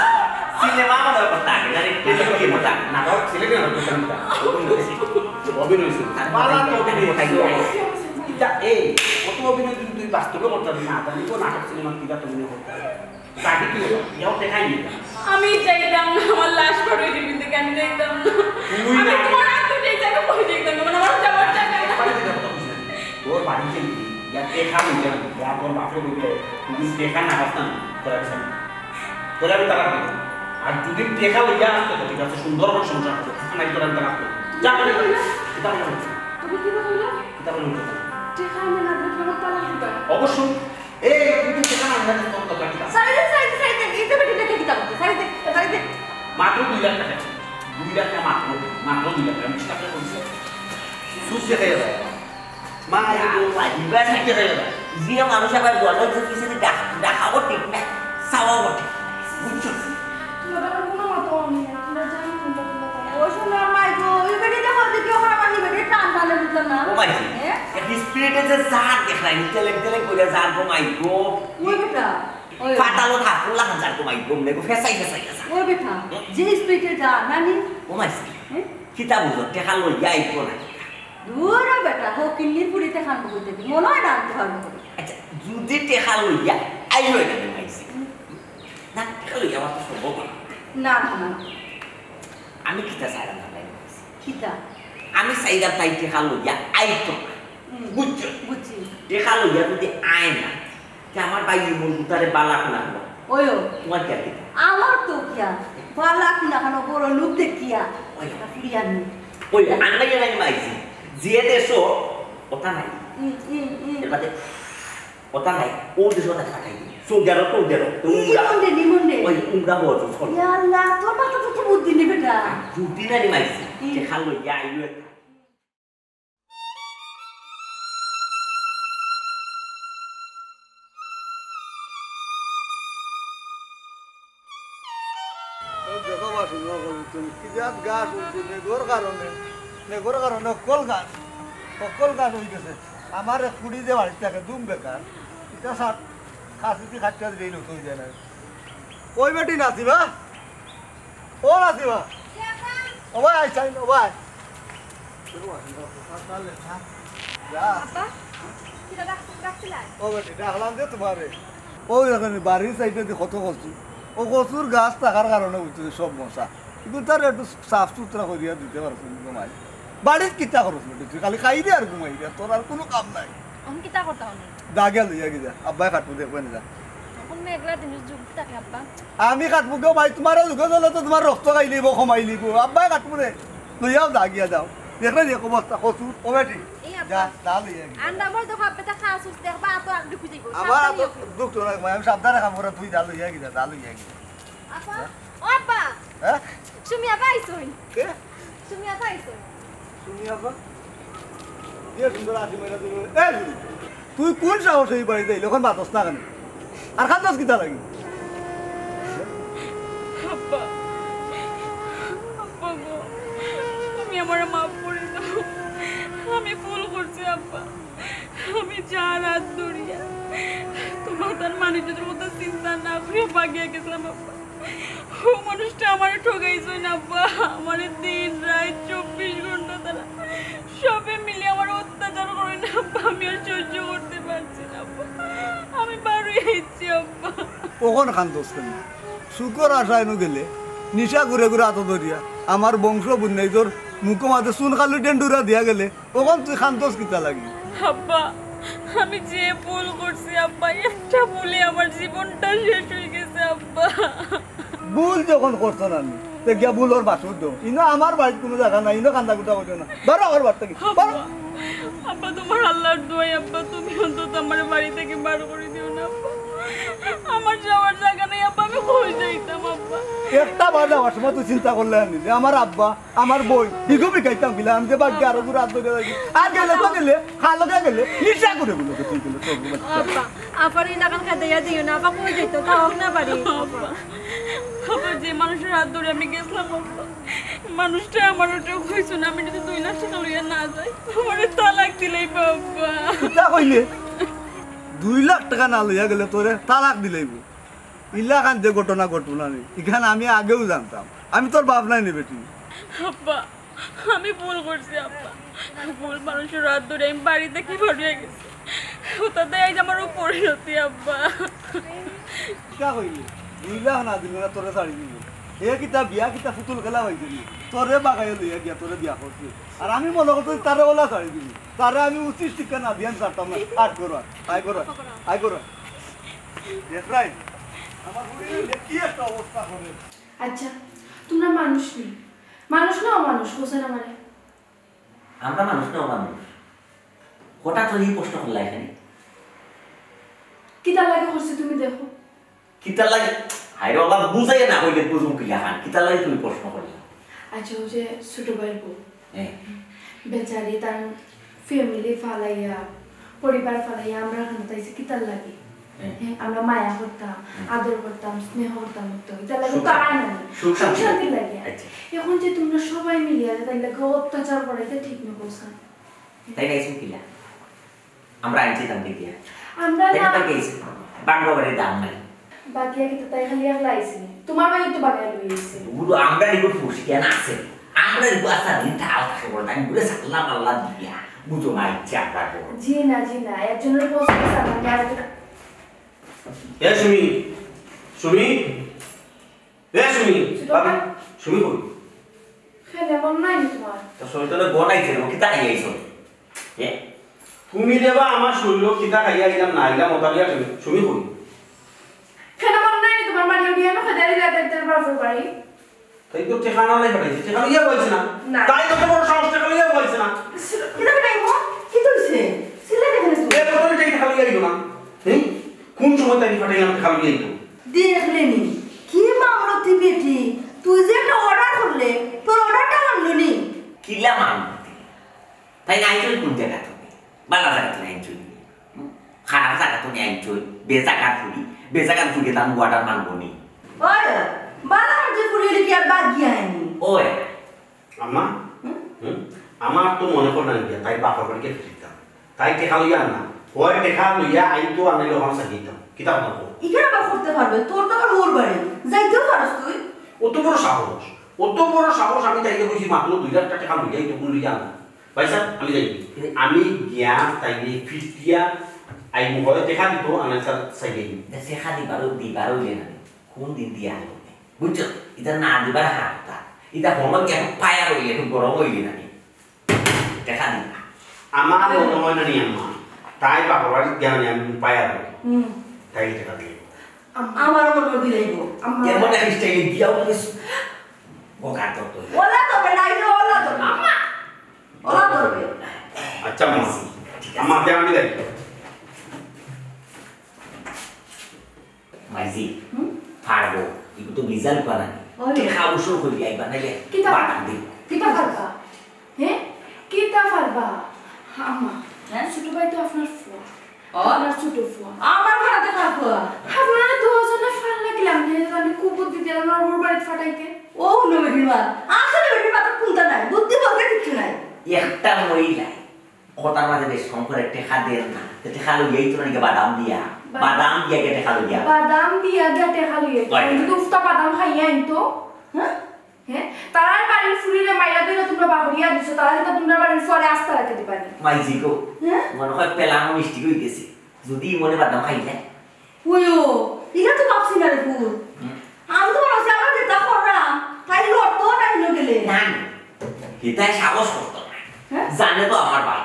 সিনেমা মনে হয় কথা আগে, জানি, টেলিভিশন কথা। নাটক সিলেটি নাটক করতাম না। অভিনয় ছিল। অভিনয় ছিল। বালা তো অভিনয় ছিল। ইতা, এই, কত অভিনয় তুমি, তুই বাস্তবে করতে পারবি না। জানি তো নাটক সিনেমা কিতা তুমি করতে পারবে। বাকি কি হলো? ইয়াও দেখাই নি। আমি যাইতাম না, আমার লাশ পড়ে দিবি থেকে আমি যাইতাম না। তুই আমি না। তোমার হাত ধরে এই জায়গা পড়ে যাইতাম না, মানে আমার যাওয়ার জায়গা না। একবারে দিতে কথা বুঝলি। তোর বাড়িতে গিয়ে, ইয়া দেখা হইতে না, ইয়া তোর বাপরে বলবে, তুই দেখা না আসতাম, তোরা বিছানা। তোরা আমি তারা দিবি। আর যদি দেখা হইয়া আসতে তো ঠিক আছে, সুন্দর করে সংসার করতে, নাই তোরা আমি তারা করবো। যা করে, এটা মনে হচ্ছে। তুমি কি বললে? এটা মনে হচ্ছে। দেখা আমি না দেখলে আমার তালাক দিবা? অবশ্যই। এই, তুই তো সেখানে আনলে না, তোর দরকার কি? সারি দে, সারি দে, সারি দে। এই তো বেটি দেখে কিতা করতে? সারি দে, সারি দে। মাত্র দুই লাখ টাকা। দুই লাখ টাকা মাত্র, মাত্র দুই লাখ টাকা। আমি বিশ লাখ টাকা কইছি। সুদ দেখে গেল। মা, এই তো ভাই, বিবাহ ঠিক দেখে গেল। যে মানুষ আবার বলে যে কিছু ডাক-, ডাকাও ঠিক না, চাওয়াও ঠিক। বুঝছো? তুই আবার কোনো মতো অন না, তোরা জানি কোনটা কোনটা তারা। ও শোনা, মাই গো, এই বেটি দেখো, দেখি ওখানে আমার এই বেটি টান টানে বুঝলাম না। ও মাই, হ্যাঁ? এক স্পিরিটে যে জান দেখলাই, তেলেক তেলেক করে জান, ও মাই গো। ওই বেটা, ওই। ফাটালো থাক, ওলা হাজার, ও মাই গো, মনে গো, ফেসাই ফেসাই গেছে। ওই বেটা, হুম? যে স্পিরিটে যা, নানি? ও মাই, হ্যাঁ? কিতা বুঝো, টেকা লইয়া আইতো না। দূর ও বেটা, হকিন্নির পুড়িতে খান বলতে কি, মনে হয় না আনতে পারবো। আচ্ছা, যদি টেকা লইয়া আইও না, ও মাই। না, টেকা লইয়া আমার তো সম্ভব না। না, না, না। আমি কিতা চাইলাম না, তাই বলছি। কিতা? আমি চাইলাম তাই টেকা লইয়া আইতো না। হুম। বুঝছো? বুঝছি। টেকা লইয়া যদি আয় না, তে আমার ভাই এই মন দুটারে বালা কোনা হলো। ওইও। তোমার কি আর কিতা? আমার তো কিয়া? বালা কোনা হলো বড় লোক দেখিয়া। ওই। একটা ফিরিয়ে আনি। ওই, আন্না গেলে আমি মাইছি। যে দেশো ওটা নাই। হুম, হুম, হুম। এর বাদে ওটা নাই, ও দেশে ওটা পাঠাই দিই। সৌদি আরব, সৌদি আরব। তো উমরা। নিমন্ডে, নিমন্ডে। ওই উমরা হওয়ার জন্য, চলো। ইয়া আল্লাহ, তোর মাথা তো কি বুদ্ধি নেই বেটা? বুদ্ধি না রে মাইছি। হুম। যে খালো, ইয়া, ইয়া। ও দেখো বা, শুনো, তুমি কি জাত গাছ উঠছে, মেঘর কারণে, মেঘর কারণে অকল গাছ, অকল গাছ হয়ে গেছে। আমার এক কুড়ি যে বাড়ির থাকে, দুম বেকার, এটা সাত খাসিটি খাটতে দিলেই নতুন যায় না। ওই বেটি নাসিমা, ও নাসিমা, ও ভাই, আইস, আইস, ও ভাই। যা। আব্বা, কিতা ডাক-, ডাকছিলা? ও বেটি, ডাকলাম যে তোমারে। ও দেখেন, বাড়ির সাইডে যে কত কচু, ও কচুর গাছ থাকার কারণে বুঝছো সব মশা। কিন্তু তার একটু সাফ সুতরা করিয়া দিতে পারছো নি তোমায়। বাড়িত কিতা করছ বেটি? তুই খালি খাই দে আর ঘুমাই দে, তোর আর কোনো কাম নাই। আমি কিতা করতাম আমি? দা গিয়া লইয়া গিয়া যা, আব্বায় কাটবো দেখবেন যা। এখন মেঘলা দিন যুগ থাকে আব্বা। আমি কাটবো গো ভাই, তোমার লগে গেলে তো তোমার রক্ত খাই লিব, কমাই লিব। আব্বায় কাটবো রে, লইয়াও দা গিয়া যাও। দেখলে যে অবস্থা, কচু, ও বেটি, এই আব্বা। যা, দা লইয়া গিয়া। আন্ডা মরে তো ভাববে তা খাস হচ্ছে, দেখবা তো আগ ঢুকে যাইব। আবার সাবধানে তো ইয়ে করো। দুঃখ তো রাখবো, আমি সাবধানে কাম করে, তুই দা লইয়া গিয়া, দা লইয়া গিয়া। আব্বা, হ্যাঁ? ও আব্বা। হ্যাঁ? সুমি আব্বা আইছইন। কে? সুমি আব্বা আইছইন। সুমি আব্বা? এ সুন্দর আছি মহিলা তুমি। এই সুমি, তুই কোন সাহস এই বাড়িতে আইলে? ওখানে বাতাস না কেন? আর খান্দাস কিতা লাগি? আব্বা, আব্বা গো, তুমি আমারে মাফ করে দাও। আমি ভুল করছি আব্বা। আমি যার হাত ধরিয়া তোমার তার মানুষের মতো চিন্তা না করিয়া ভাগিয়া গেছিলাম আব্বা। ও মানুষটা আমারে ঠকাইছে না আব্বা, আমারে দিন রাত চব্বিশ ঘন্টা তারা সবে মিলে আমার অত্যাচার করে না আব্বা, আমি আর সহ্য করতে পারছি না আব্বা, আমি বারোই আইছি আব্বা। অখন কান্দস কেনে? সুখর আশায় নু গেলে, নিশা ঘুরে ঘুরে আতো ধরিয়া, আমার বংশ বুন্নাইতর মুখো মাঝে চুন কালি ডেন্ডুরা দিয়া গেলে, অখন তুই কান্দস কিতা লাগি? আব্বা, আমি যে ভুল করছি আব্বা, একটা ভুলে আমার জীবনটা শেষ হয়ে গেছে আব্বা। ভুল যখন করছো না নি, তে গিয়া ভুলর বাসর দেও। ইনো আমার বাড়িত কোনো জাগা নাই, ইনো কান্দা কুটা করিও না। বারো আমার বাড়ি থাকি, বারো। আব্বা, আব্বা, তোমার আল্লাহর দোয়াই আব্বা, তুমি অন্তত আমার বাড়ি থেকে বার করে দিও না আব্বা। আমার যাওয়ার জায়গা নেই আব্বা, আমি কই যাইতাম আব্বা? একটা বার যাওয়ার সময় তুই চিন্তা করলে আনি যে আমার আব্বা, আমার বই, ইগু বিকাইতাম গিলা, আমি যে বাদ আরো ঘুরে আত ধরে যাই। আর গেলে তো গেলে, খালো গেলে, নিশা করে বলে তো তুই গেলে, তোর বলে। আব্বা, আবার এই লাগান খাইতে ইয়া দিও না, আব্বা কই যাইতো, তা হোক না বাড়ি। আব্বা, আব্বা, যে মানুষের হাত ধরে আমি গেছিলাম আব্বা, মানুষটা আমার ওটা কইছো না, আমি যদি দুই লাখ টাকা লইয়া না যাই, আমারে তালাক দিলেই আব্বা। কিতা কইলে? দুই লাখ টাকা না লইয়া গেলে তোরে তালাক দিলাইব। ইলাখান যে ঘটনা ঘটলো না নি, ইখান আমি আগেও জানতাম। আমি তোর বাপ নাই নি বেটি। আব্বা, আমি ভুল করছি আব্বা। ভুল মানুষের হাত ধরে আমি বাড়িতে কি বাড়িয়ে গেছি। ওটাতে আজ আমার উপর পরিণতি আব্বা। কিতা কইলি? দুই লাখ না দিলে না তোরে ছাড়ি দিব। হে কিতা বিয়া কিতা পুতুল খেলা হইছে নি? তোরে বাগাইয়া লইয়া গিয়া তোরে বিয়া করছি। আর আমি মনে করছি তারে ওলা ছাড়ি দিব। তারে আমি উচিত শিক্ষা না দিয়ে আমি ছাড়তাম না। আয় করো, আয় করো, আয় করো। দেখরাই, আমার বুড়ি কি একটা অবস্থা করে। আচ্ছা, তোমরা মানুষ নি? মানুষ না অমানুষ, হোসেন আমারে? আমরা মানুষ না অমানুষ? হঠাৎ করে এই প্রশ্ন করলা এখানে? কিতার লাগি করছে তুমি দেখো। কিতার লাগি? হায়রে বাবা, বুঝাইয়া না কইলে বুঝমু কিলাখান? কিতার লাগি তুমি প্রশ্ন করলা? আচ্ছা, ওই যে ছোট ভাইর বউ, হ্যাঁ। বেচারি তার ফ্যামিলি ফালাইয়া, পরিবার ফালাইয়া আমরা এখানো তাইছে কিতার লাগি? হ্যাঁ। হ্যাঁ, আমরা মায়া করতাম, হুম। আদর করতাম, স্নেহ করতাম, তো ইতার লাগি সুখ তো শান্তি। আয় না। সুখ সুখ শান্তি। শান্তির লাগি। আচ্ছা। এখন যে তোমরা সবাই মিলিয়া যে তার লাগি অত্যাচার করা, ইটা ঠিক না, বুঝছো? তাই না, কিছু কিলা? আমরা আনছি দাম দেখিয়া। আমরা তাই না। না। তাকে এসে বাংলা বাড়ির দাম নাই। বাকিয়া কিন্তু তাই খালি একলা আইছে নি। তোমার ভাই তো বাগায় লই আইছে। গুরু, আমরা নিব ফুসি কেন আছে? আমরা নিব আস্তা দিন ঠাল থাকে বলতে আমি ঘুরে সাল্লাম আল্লাহ দিয়া। বুঝো না, ইচ্ছে আমরা করবো। জি না, জি না, একজনের পছন্দ সামনে আর একজন। এ সুমি, সুমি, এ সুমি, ছোট বাবা, ভাই। সুমি কই? খেলে মন নাই নি তোমার? তো শরীর তো গনাইছে না, কিতা খাই আইছো? এ? তুমি দেবা আমার শরীর কিতা খাই আইলাম না আইলাম, ওটা দিয়া সুমি, সুমি কই? খেলে মন নাই নি তোমার? মারি উড়িয়ে না খেদারি রাতে তোর বাপের বাড়ি। তাই তো টেকা না লাই পাঠাইছে, টেকা লইয়া বলছে না। না। তাই কত বড় সাহস, টেকা লইয়া বলছে না। কিতা বেটা ইমো? কিতা হইছে? সিলাই দেখে না তুমি? এ কত টাকা টেকা লইয়া আইলো না? হ্যাঁ? কোন সময় তাই পাঠাইলাম টেকা লইয়া আইলো? দেখলে নি? কি মামলতি বেটি, তুই যে একটা অর্ডার করলে, তোর অর্ডারটা মানলো নি? কিলা মানলো তে? তাই না আইছই কোন জায়গা থেকে? বালা জায়গা থেকে আইছই। হুম? খারাপ জায়গা থেকে আইছই। বেজাগার ফুরি, বেজাগার ফুরি তাম অর্ডার মানবো নি। ওই, বালা যে ফুরি হইলে কি আর বাদ গিয়া আইনি? ওই। আম্মা? হুম? হুম? আমার তো মনে কর না গিয়া, তাই বাপর বাড়িকে ফিরিতাম। তাই টেকা লইয়া আন না। হয় টেকা লইয়া আইতো, আর নাইলে ওখানে সাজিয়ে দিতাম। কিতা মনে কর? ইখান আবার করতে পারবে? তোর তো আবার ওর বাড়ি। যাইতেও পারস তুই। অত বড় সাহস। অত বড় সাহস, আমি তাইকে কইছি মাত্র দুই লাখ টেকা লইয়া আইতো, কোন লইয়া আন না। ভাই সাহেব, আমি যাই। আমি গিয়া তাইলে ফিরতিয়া আইমু, হয় টেকা দিতো, আর নাইলে সাইডে দিতো। তে টেকা দিবারও, দিবারও ইয়ে না। কোন দিন দিয়া আইবো? বুঝছো? ইটা না দিবার হাত তা। ইটা হলো কি এখন ফায়ার হইলে, একটু গরম হইলে নাকি? টেকা দিবা। আমার মনে হয় না নি আম্মা। তাই বাপর বাড়ি গিয়া নি আমি ফায়ার হই। হুম। তাই টেকা দিই। আম-, আমার মনে হয় দিলাইবো। আম্মা। এমন এক স্টাইলে দিয়াও তুমি স-, বোকা তো তো। ওলা তো বেটা, এই যে ওলা তো। আম্মা। ওলা তো বে। আচ্ছা, আম্মা। ঠিক আছে। আম্মা, তে আমি যাই। মাইজি, হুম? পারবো। ইগু তো রিজাল্ট বানানি। ওই। তুই খাবো শুরু করবি, আইবা নাইলে কিতা? বানান দিবি। কিতা পারবা? হ্যাঁ? কিতা পারবা? আম্মা, হ্যাঁ? ছোট ভাই তো আপনার ফুয়া। ও? আপনার ছোট ফুয়া। আমার ভাড়াতে কার ফুয়া? আপনারা দুজনে ফাল লাগিলাম, যে জানে কুবুদ্ধি দিলাম, আমার ওর বাড়িতে ফাটাইতে। ও, হুনো বেটির মা। আসলে বেটির মাথাত কুন্তা নাই, বুদ্ধি বলতে কিচ্ছু নাই। একটা মহিলা কথার মাঝে বেশ কম করে টেকা দেন না। তো টেকা লইয়াই তো নাকি বাদাম দিয়া। বাদাম। বাদাম দিয়া কে টেকা লইয়া? বাদাম দিয়া কে টেকা লইয়া? ওই। আমি যদি উফতা বাদাম খাইয়া আনতো, হ্যাঁ? হ্যাঁ? তারার বাড়ির ফুরিরে মাইরা দিলে তোমরা বাহরিয়া দিছো, তারা কিন্তু তোমরা বাড়ির ফুয়ারে আস্তা রাখে দিবানি। মাইজি গো, হ্যাঁ? মনে হয় পেলাম মিষ্টি হয়ে গেছে। যদি মনে বাদাম খাইলে? ওই ও, ইটা তো ভাবছি না রে ফুল। হুম। আমি তো ভাবছি আমরা যেটা করলাম, তাই লড়তো না কেন গেলে? না, না। এটাই সাহস করতো না। হ্যাঁ? জানে তো আমার ভাই।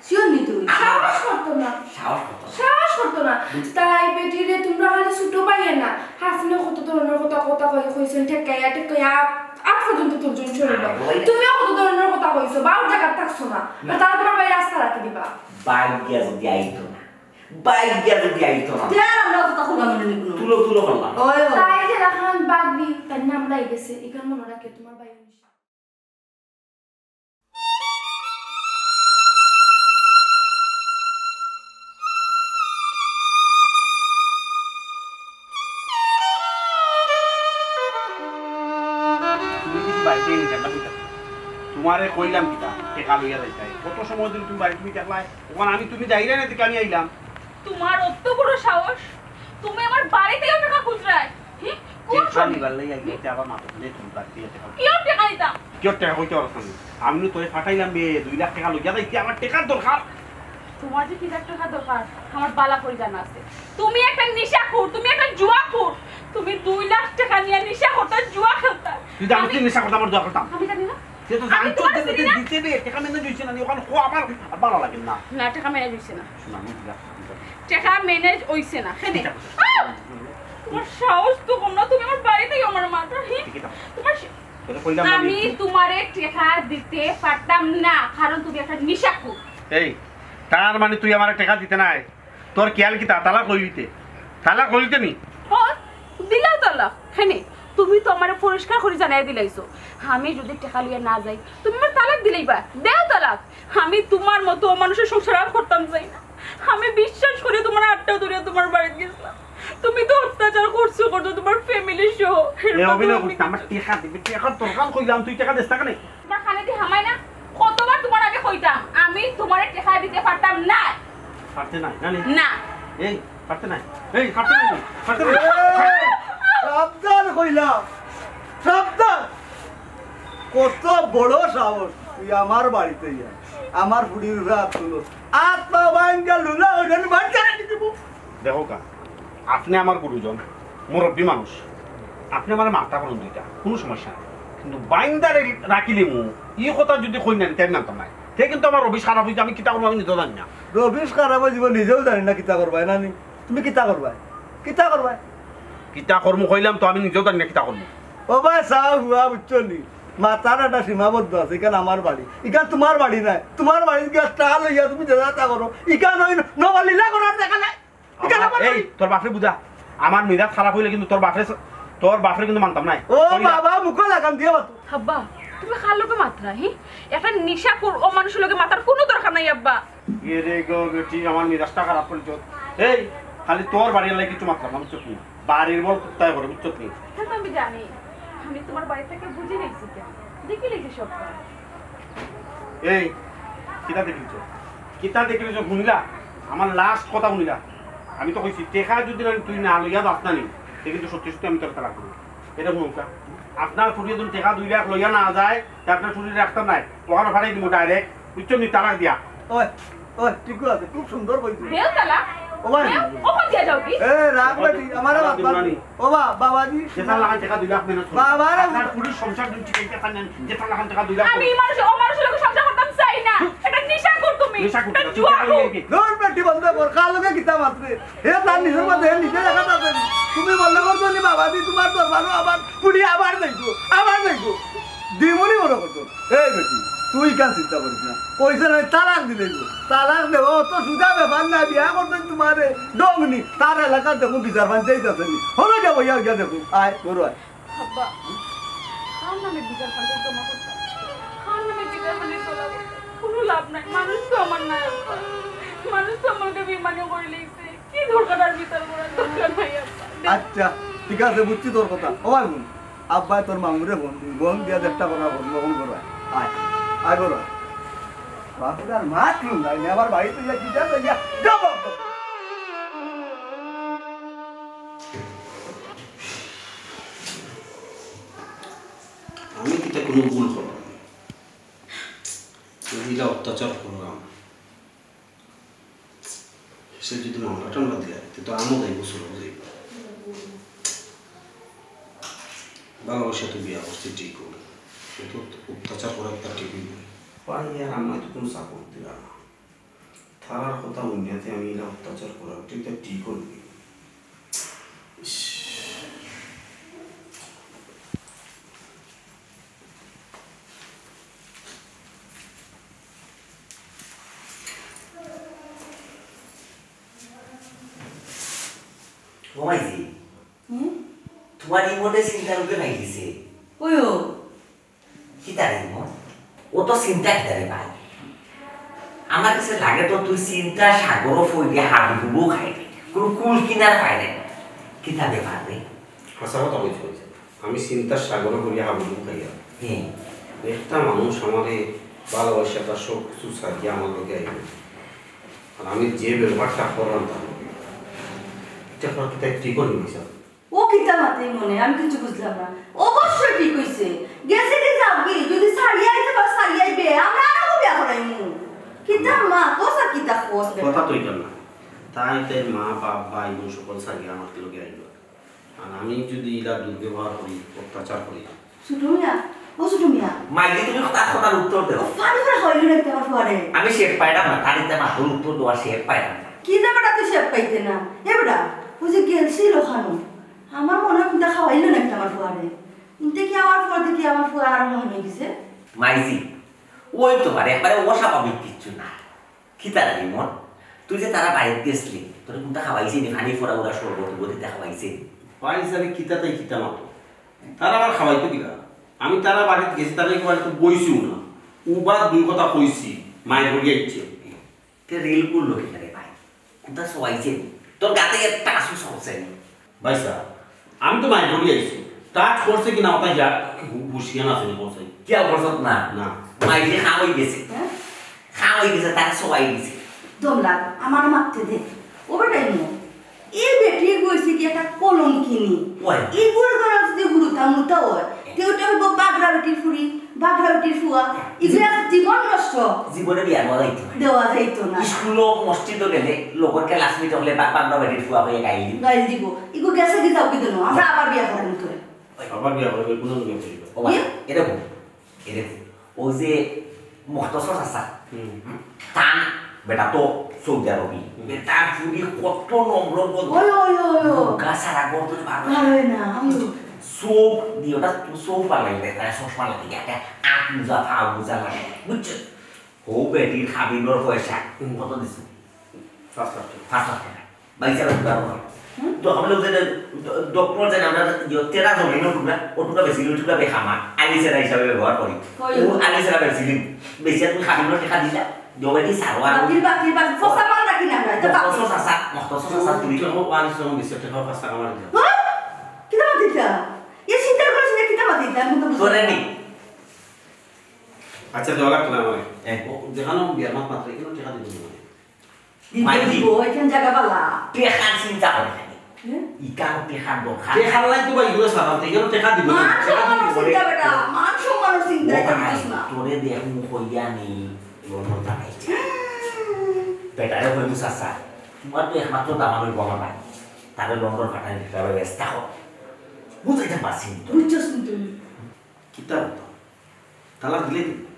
শিওর নি তুই? আমার সাহস করতো না। সাহস করতো না। সাহস করতো না। বুঝ- তাই বেটি রে, তোমরা খালি ছোট পাইয়ে না। হাফনে কত ধরনের কথা, কথা কই, কইছেন, ঠেকাইয়া, ঠেকাইয়া, আট, আট পর্যন্ত তোর জন্য শরীর। আরে ওই। তুমিও কত ধরনের কথা কইছো, বাউর জায়গা থাকছো না। না। তারা তোমার ভাই রাস্তা রাখি দিবা। বাইক গিয়া যদি আইতো না। বাইক গিয়া যদি আইতো না। তে আর আমরা কথা খোলা মনে নিব না। তুলো, তুলো করলাম। ওই, ওই। তাই যে রাখান বাগবি, তার নাম লাই গেছে, এখানে মনে রাখে তোমার ভাই। তুমি কিছু বাড়িতে এনে যাবা কিতা? তোমারে কইলাম কিতা, টেকা লইয়া যাইতাই। কত সময় ধরে তুমি বাড়ি তুমি দেখলাই? ওখানে আমি তুমি যাইলে না, দেখে আমি আইলাম। তোমার অত বড় সাহস, তুমি আমার বাড়িতেও টেকা খুচরায়? হি? কোন টেকা সময়? নিবার লাগি আইলে আবার মাথা তুলে তুমি বাড়িতে টেকা। কিয়র টেকা দিতাম? কিয়র টেকা কইতে পারছ না? আমি না তোরে ফাটাইলাম বে, দুই লাখ টেকা লইয়া যাইতে আমার টেকার দরকার। তোমার যে কি লাখ টেকা দরকার, আমার বালা করি জানা আছে। তুমি একটা নিশাখুর, তুমি একটা জুয়াখুর। তুমি দুই লাখ টেকা নিয়ে নিশা করতা, জুয়া খেলতা। তুই জানিস আমি কি নিশা করতাম, আমার জুয়া করতাম? আমি জানি না। সে তো আমি জানতো তোমার যে চিনি না। দিতে বে, টেকা ম্যানেজ হইছে না, ওখানে খো আমার আর ভালো লাগে না। না, টেকা ম্যানেজ হইছে না। না, আমি ঠিক আছে, ঠিক আছে। টেকা ম্যানেজ হইছে না, খেদে। ঠিক আছে। আহ! তোমার সাহস তো কম না, তুমি আমার বাড়িতেই আমার মাথা, হি? ঠিক আছে। তোমার সে-, তোরে কইলাম না আমি আমি। তোমারে টেকা দিতে পারতাম না, কারণ তুমি একটা নিশাখুর। এই, তার মানে তুই আমারে টেকা দিতে নাই? তোর খেয়াল কিতা? তালাক লইলিতে। তালাক হইতে নি? ও, দিলাও তালাক। হেনে, তুমি তো আমারে পরিষ্কার করি জানাই দিলাইছো, আমি যদি টেকা লইয়া না যাই, তুমি আমার তালাক দিলাইবা। দেও তালাক। আমি তোমার মতো অমানুষের সংসার আর করতাম চাই না। আমি বিশ্বাস করি তোমার আটটা ধরিয়া তোমার বাড়িত গেছিলাম। তুমি তো অত্যাচার করছো, করছো তোমার ফ্যামিলি সহ। এ অভিনয় করতে আমার টেকা দিবে, টেকা দরকার কইলাম, তুই টেকা দিস না কেন? তোমার কানে দি হামাই না, কতবার তোমার আগে কইতাম, আমি তোমারে টেকা দিতে পারতাম না। পারতে নাই, না নি? না। এই, পারতে নাই। এই, পারতে নাই, পারতে নাই। সাবধান কইলাম, সাবধান। কত বড় সাহস, তুই আমার বাড়িত আইয়া আমার ফুড়ির উপরে আত তুলস। আত পা ভাঙ্গা লুলা অইলে বাড়ি ছাড়া দিব। দেখো কা, আপনে আমার গুরুজন, মুরব্বী মানুষ, আপনে আমারে মারতা পারইন দুইটা, কুনু সমস্যা নাই, কিন্তু বাইন্দা রে-, রাখিলিমু, ই কথা যুদি কইন না, তে আমি মানতাম নায়। তে কিন্তু আমার রবিশ খারাপ অইযিবো, আমি কিতা করমু আমি নিজেও জানি না। রবিশ খারাপ অইযিবো, নিজেও জানি না কিতা করবায়, না নি? তুমি কিতা করবায়? কিতা করবায়? কিতা করমু কইলাম তো, আমি নিজেও জানি না কিতা করমু। ও ভাই, চাও হুয়া, বুঝছো নি? মাতার একটা সীমাবদ্ধ আছে, ইখান আমার বাড়ি, ইখান তোমার বাড়ি নায়। তোমার বাড়িত গিয়া টেকা লইয়া তুমি যে যাতা করো, ইখান অইন নবালীলা করার জাগা নায়। ইখান আমার, আমার এই, বাড়ি। তোর বাপরে বুঝা, আমার মিজাজ খারাপ অইলে কিন্তু তোর বাপরে, তোর বাপরে কিন্তু মানতাম নায়। ও কইলাম। বাবা, মুখো লাগাম দিয়া মাতো। আব্বা, তুমি কার লগে মাতরায়, হি? একটা নিশাখুর অমানুষর লগে মাতার কুনু দরকার নাই, আব্বা। এরে গো বেটি, আমার মিজাজটা খারাপ করিলিছস। এই, খালি তোর বাড়ির লাগি কিচ্ছু মাতলাম না, বুঝছস নি? বাড়ির বল কুত্তায় করে, বুঝছস নি? তা তো আমি জানি, আমি তোমার বাড়ি থাকি বুঝি লাইছি কেন, দেখিলাইছি সব। এই, কিতা দেখিলিছস? কিতা দেখিলিছস? হুনলা? আমার লাস্ট কথা হুনলা? আমি তো কইছি, টেকা যুদি না, তুই না লইয়া যাস না নি, তে কিন্তু সত্যি সত্যি আমি তোর তালাক দিমু। ইটা হুনউক্কা, আপনার ফুড়ি যুদি টেকা দুই লাখ লইয়া না যায়, তে আপনার ফুড়িরে রাখতাম নায়, অখানো ফাটাই দিমু ডাইরেক্ট, বুঝছস নি, তালাক দিয়া। ওই, ওই, ঠিক আছে, খুব সুন্দর কইছো। দেও তালাক। ও ভাই। দেও, অখন দিয়া যাও কি? এ, রাখ বেটি, আমারে বাদ বাদ। ও বা-, বাবাজি। যেতা লাখান টেকা দুই লাখ মেহনত করো। বাবা রে। আপনার ফুড়ির সংসার যদি টিকাইতে পারেন, যেতা লাখান টেকা দুই লাখ আমি মানুষ, অমানুষর লগে সংসার করতাম চাই না। এটা নিশাখুর তুমি। নিশাখুর, এটা তুই জুয়াখুর। টেকা লইয়া আইবি। ধুর বেটি বন্ধ কর, কার লগে কিতা মাতরে? হে তার নিজর মধ্যে, হে নিজে দেখা যাবে। তুমি মনে করছো নি বাবাজি, তোমার দরবারো আবার ফুড়ি আবার যাইবো, আবার যাইবো। দিমুনি মনে করছো। এই বেটি, তুই ইখান চিন্তা করিস না। কইছে না, তালাক দিলাইবো। তালাক দেওয়া অত সুজা ব্যাপার না, বিয়া করতে তোমারে ডংনি। তার এলাকার দেখো বিচার ফান্ডে যাইতাছে নি। হলো যাবো, ইয়া গিয়া দেখো। আয়, ঘরো আয়। আব্বা, কার নামে বিচার ফান্ডে জমা করতাম? কার নামে বিচার ফান্ডে জমা করতাম? কুনু লাভ নাই, মানুষ তো আমার নাই, আব্বা। মানুষ তো আমারে বেইমানি করিলাইছে। কি দরকার আর বিচার করার দরকার নাই, আব্বা। আচ্ছা, ঠিক আছে, বুঝছি তোর কথা। ও ভাই হুন, আব্বায় তোর মামুরে ফোন দিবো, ফোন দিয়া চেষ্টা করা, ফোন গ্রহণ করা। আয়, আয় বড়। বাপরে আর মাত হুন নাই, আমার বাড়িত ইয়া কি জানো, ইয়া, যাও বাপ। আমি কিতা কুনু ভুল করলাম? ইলা অত্যাচার করলাম। সে যদি মামলা টামলা দিলা, তে তো আমও যাইবো, চুরও যাইবো। ভালোবাসা তো বিয়া করছি ঠিকও, কিন্তু অত্যাচার করা একটা ঠিক অইবো না। ভাই, আর আমায় তো কুনু সাপোর্ট দিলা না। তারার কথা হুনিয়া তে আমি ইলা অত্যাচার করা, এটা ঠিক অইবো না। ইস। ও মাইজি, হুম? তোমার ই মনে চিন্তার উপরে নাই দিছে। ওই ও। কিতা রে মন? ও তো চিন্তা কিতা রে ভাই? আমার কাছে লাগে তো তুই চিন্তা সাগরও ফইলে হাবুডুবু খাইলে, কুনু কুল কিনারা পাইলে। কিতা ব্যাপার রে? হাছা কথা কইছো, কইছো। আমি চিন্তার সাগরও করিয়া হাবুডুবু খাইয়া। হ্যাঁ। একটা মানুষ আমারে ভালোবাসা তার সব কিছু ছাড়িয়া আমার লগে আইলো। আর আমি যে ব্যবহারটা করলাম তার লগে, এটা করা কি তাই ঠিক অইলো নি? ও কিতা মাতে মনে? আমি কিছু বুঝলাম না। অবশ্যই ঠিক অইছে। গেছে কি যাও কি? যদি ছাড়িয়া আইতে পার, ছাড়িয়া আইবে। আমরা আরো বিয়া করাইমু। কিতা মা, তো স্যার কিতা কস বেটা? কথা তো এটা না। তাই তাই মা, বাপ, ভাই, বোন সকল ছাড়িয়া আমার লগে আইলো। আর আমি যদি ইলা দুর্ব্যবহার করি, অত্যাচার করি। ছোট মিয়া, ও ছোট মিয়া। মাইজি, তুমি তার কথার উত্তর দেও। ও ফানি ফানি খাওয়াইলো নাকি তোমার ফুয়ারে? আমি শেপ পাইলাম না, তার ইতা মাতুর উত্তর দেওয়ার শেপ পাইলাম না। কি রে বেটা, তুই শেপ পাইতে না? এ বেটা, ওই যে গেলছিল খানো, আমার মনে হয় কোনটা খাওয়াইলো নাকি তোমার ফুয়ারে? ইনতে কি আমার ফুয়া দেখি আমার ফুয়া আরো মনে হয়ে গেছে। মাইজি, ওই তোমার একবারে অস্বাভাবিক কিচ্ছু না। কিতা রে মন? তুই যে তারার বাড়িত গেছলি, তোরে কুন্তা খাওয়াইছে নি? পানি, ফুরা উরা শরবত উবো দিতা খাওয়াইছে নি? ভাই, জানি কিতা তাই কিতা মাতো। তারা আবার খাওয়াইতো কিলা? আমি তারার বাড়িত গেছি, তারা এই বাড়িত বইছিও না। উবা দুই কথা কইছি, মাইর করি আইছে। তে রিল করলো কিলা রে ভাই? কুন্তা সওয়াইছে নি? তোর গাতে একটা আসু সওয়াইছে নি? ভাই সাহেব, আমি তো মাইর করি আইছি। টাচ করছে কি না ওটা যা, হু-, হুঁশিয়ান আছে নি বলছে। কি আর করছত না? না। মাইরে খাওয়াই গেছে। হ্যাঁ? খাওয়াই গেছে, তারা সওয়াই গেছে। দমলা, আমার মারতে দে। ও বেটাই মো। এই বেটি কইছে কি একটা কলঙ্কিনী। ওই। এই বুড় গলা যদি হুরুতা মুতা হয়, তে ওটা হইব বাগড়া বেটির ফুরি, বাগড়া বেটির ফুয়া। ইগুলা জীবন নষ্ট। জীবনে বিয়া দেওয়া যাইতো না। দেওয়া যাইতো না। স্কুলো, মসজিদো গেলে, লোকের ক্লাসমেট হলে বা-, বাগড়া বেটির ফুয়া হয়ে গাইল দিব। গাইল দিব। ইগু গেছে কি যাও কি দিন, আমরা আবার বিয়া করানি করে। আবার বিয়া করানি, কোনো বিয়া করিব। ও ভাই, ইয়ে? এরকম। এরে, ও যে মুখতসর চাচা, হুম। তান বেটা তো সৌদি আরবি। হুম। বেটার ফুরি কত নম্র বল। ওই, ওই, ওই, ওই। মুখা সারা গর্দনে বার হয়। বার হয় না, ওই। চোখ দিয়ে ওটা তো চোখ পালাই দেয়, তাই চশমা লাগে, একটা আট মোজা, পা মোজা লাগে, বুঝছো? ও বেটির খাবিনর পয়সা, হুম। কত দিছো? পাঁচ লাখ টাকা। পাঁচ লাখ টাকা। ভাই সাহেব, ব্যবহার। হুম? তো আমরা যে ড-, ডক্টর যে আমরা যে তেরা জমিন টুকরা, ও টুকরা বেশি, ওই টুকরা বেখামা, আলি সেরা হিসাবে ব্যবহার করি। ওই। ও আলি সেরা বেশি দিন। বেশি তুমি খাবিনর টাকা দিলা, জমিটি সারো আর বাতিল, বাতিল, বাতিল। ফসা মাল রাখি না আমরা, এটা বাতিল। মখতসর চাচা, মখতসর চাচা তুমি। ও আলি সেরা বেশি টাকা পাঁচ টাকা আমার দিও। হ্যাঁ? কিতা বাতিল তা? এ চিন্তা করিস না, কিতা বাতিল তা? আমি তো বুঝলাম তোরে না। নি। আচ্ছা, দেওয়া লাগতো না আমার। হ্যাঁ। ও, যেখানে বিয়ার মাত মাত্র, এখানে টাকা দিতে হবে। দিব, মাই দিব, দিব। এখান জাগা বালা। টেকার চিন্তা করে খালি। হ্যাঁ? ইকান টেকার দরকার। টেকার লাই তো ভাই, ইগুলো সাধারণত, এখানে টেকা দিব না। মান টেকা সম্মানর দিব বলে। চিন্তা বেটা, মান সম্মানর চিন্তা, ও এটা ভাই, বুঝিস না। তোরে দেখমু কইয়া নি, লন্ডন পাঠাইছে। বেটারে কইমু, "চাচা, তোমার তো একমাত্র দামান হইব আমার ভাই। তারে লন্ডন পাঠাই দিতে হবে, ব্যস্ত থাকো।" বুঝাইতে পারছি নি তো। বুঝছস নি তুই? কিতা হতো? তালাক দিলে দিবে।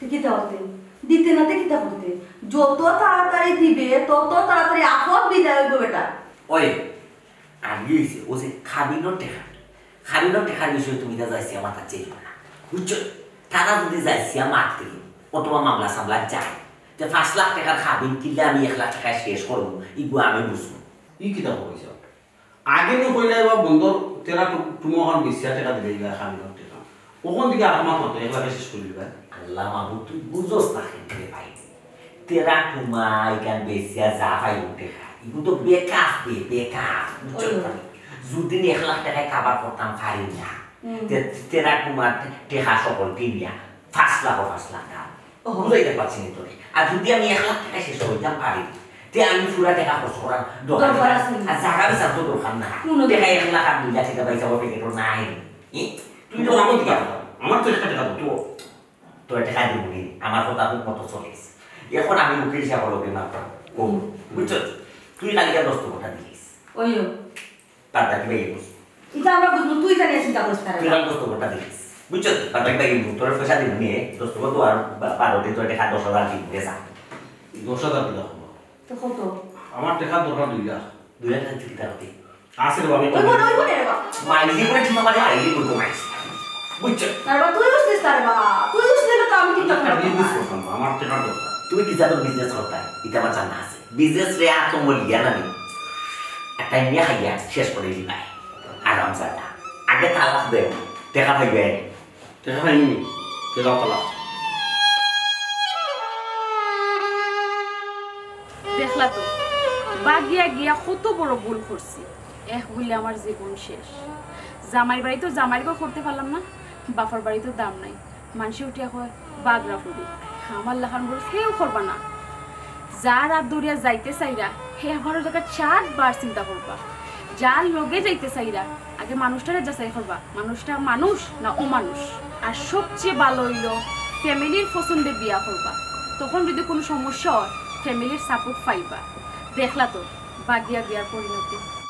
তে কিতা করতে? দিতে না তে কিতা করতে? যত তাড়াতাড়ি দিবে, তত তাড়াতাড়ি আফত বিদায় হইব বেটা। ওই, আমি হইছে, ও যে খাবিনর টেকা। খাবিনর টেকার বিষয়ে তুমি তা যাইছিয়া মাতাত চাইও না। বুঝছো? তারা যদি যাইছিয়া মাতে, অথবা মামলা সামলা যায়, তে পাঁচ লাখ টাকার খাবিন কিনলে আমি এক লাখ টাকায় শেষ করবো, ইগু আমি বুঝবো। ই কিতা কইছ? আগে নি কইলে বা বন্দর তেরা টু-, টুমা অখান বেচিয়া টেকা দিলে ইলা খালি টেকা। অখন দিকে আর মাত মাতো, এক লাখে শেষ করি দিবা। আল্লাহ মাবুদ, তুই বুঝোস না কেনে রে ভাই? তেরা টুমা ইখান বেচিয়া যা পাইব টেকা, ইগু তো বেকাফ বে, বেকাফ, বুঝছো ওই। না? যদি নি এক লাখ টাকায় কাবার করতাম পারি না, হুম। তে-, তেরা টুমার টেকা সকল কিনিয়া পাঁচ লাখ, পাঁচ লাখ দাম। ওহো। বুঝাইতে পারছি নি তোরে। আর যদি আমি এক লাখ টাকা শেষ করতাম পারি, তে আমি পুরা টেকা খরচ করার দরকার দরকার নাই। আছে নি? আর জাগা বেচার তো দরকার না। কোনো টেকা দরকার এক লাখ আর দুই লাখ টাকা পয়সা ওর পকেটো নাই। ই? তুই তো আমার আমার তো একটা টেকা দরকার। তো, তোর টেকা দিব নি? আমার কথা খুব মতো চলিস। এখন আমি উকিল সাহেব লগে মারতাম। ও, হুম। বুঝছো? তুই কালকে দস্তখতটা দিলিস। ওইও। বাদ বাকি ভাই বুঝ। ইটা আমরা বুঝবো, তুই জানিয়ে চিন্তা করিস না রে। তুই কাল দস্তখতটা দিলিস। বুঝছো? বাদ বাকি ভাই বুঝ। তোর পয়সা দিব নিয়ে, দস্তখত তো আর বা-, বারো দিন তোর টেকা দশ হাজার দিন, দে যা। দশ হাজার দিলে হবে। তো কত? আমার টেকা দরকার দুই লাখ। দুই লাখ টাকা চুক্তি রাখতে। আছে রে বাবা, আমি ওই বলে, ওই বলে রে বাবা। মাইলি করে ঠিক আমার আইলি করে কমাইছি। বুঝছো? তার বাবা, তুই বুঝতিস তার বাবা। তুই বুঝলে তো আমি ঠিক আমি একটা কথা বিজনেস বলতাম। করতাম, আমার টেকা দরকার। তুমি কি জানো বিজনেস করতাম? এটা আমার জানা আছে। বিজনেস রে আর তো মরিয়া না নি। একটা নিয়ে খাইয়া শেষ করে দিবাই। আরাম জাদা। আগে তালাক দেও। টেকা পাইবে। টেকা পাইনি। টেকা তালাক। দেখলা তো, বাগিয়া গিয়া কত বড় ভুল করছি। এক ভুলে আমার জীবন শেষ। জামাইর বাড়ি তো জামাইর ঘর করতে পারলাম না, বাপর বাড়ি তো দাম নাই। মানষে উঠিয়া কয়, "বাগড়া ফুড়ি, আমার লাখান ভুল কেউ করবা না।" যার আত ধরিয়া যাইতে চাইরা, হে আমারও জায়গা চারবার চিন্তা করবা। যার লগে যাইতে চাইরা, আগে মানুষটারে যাচাই করবা, মানুষটা মানুষ না অমানুষ। আর সবচেয়ে ভালো হইল, ফ্যামিলির পছন্দে বিয়া করবা, তখন যদি কোনো সমস্যা হয়, ফ্যামিলির সাপোর্ট পাইবা। দেখলা তো, বাগিয়া বিয়ার পরিণতি।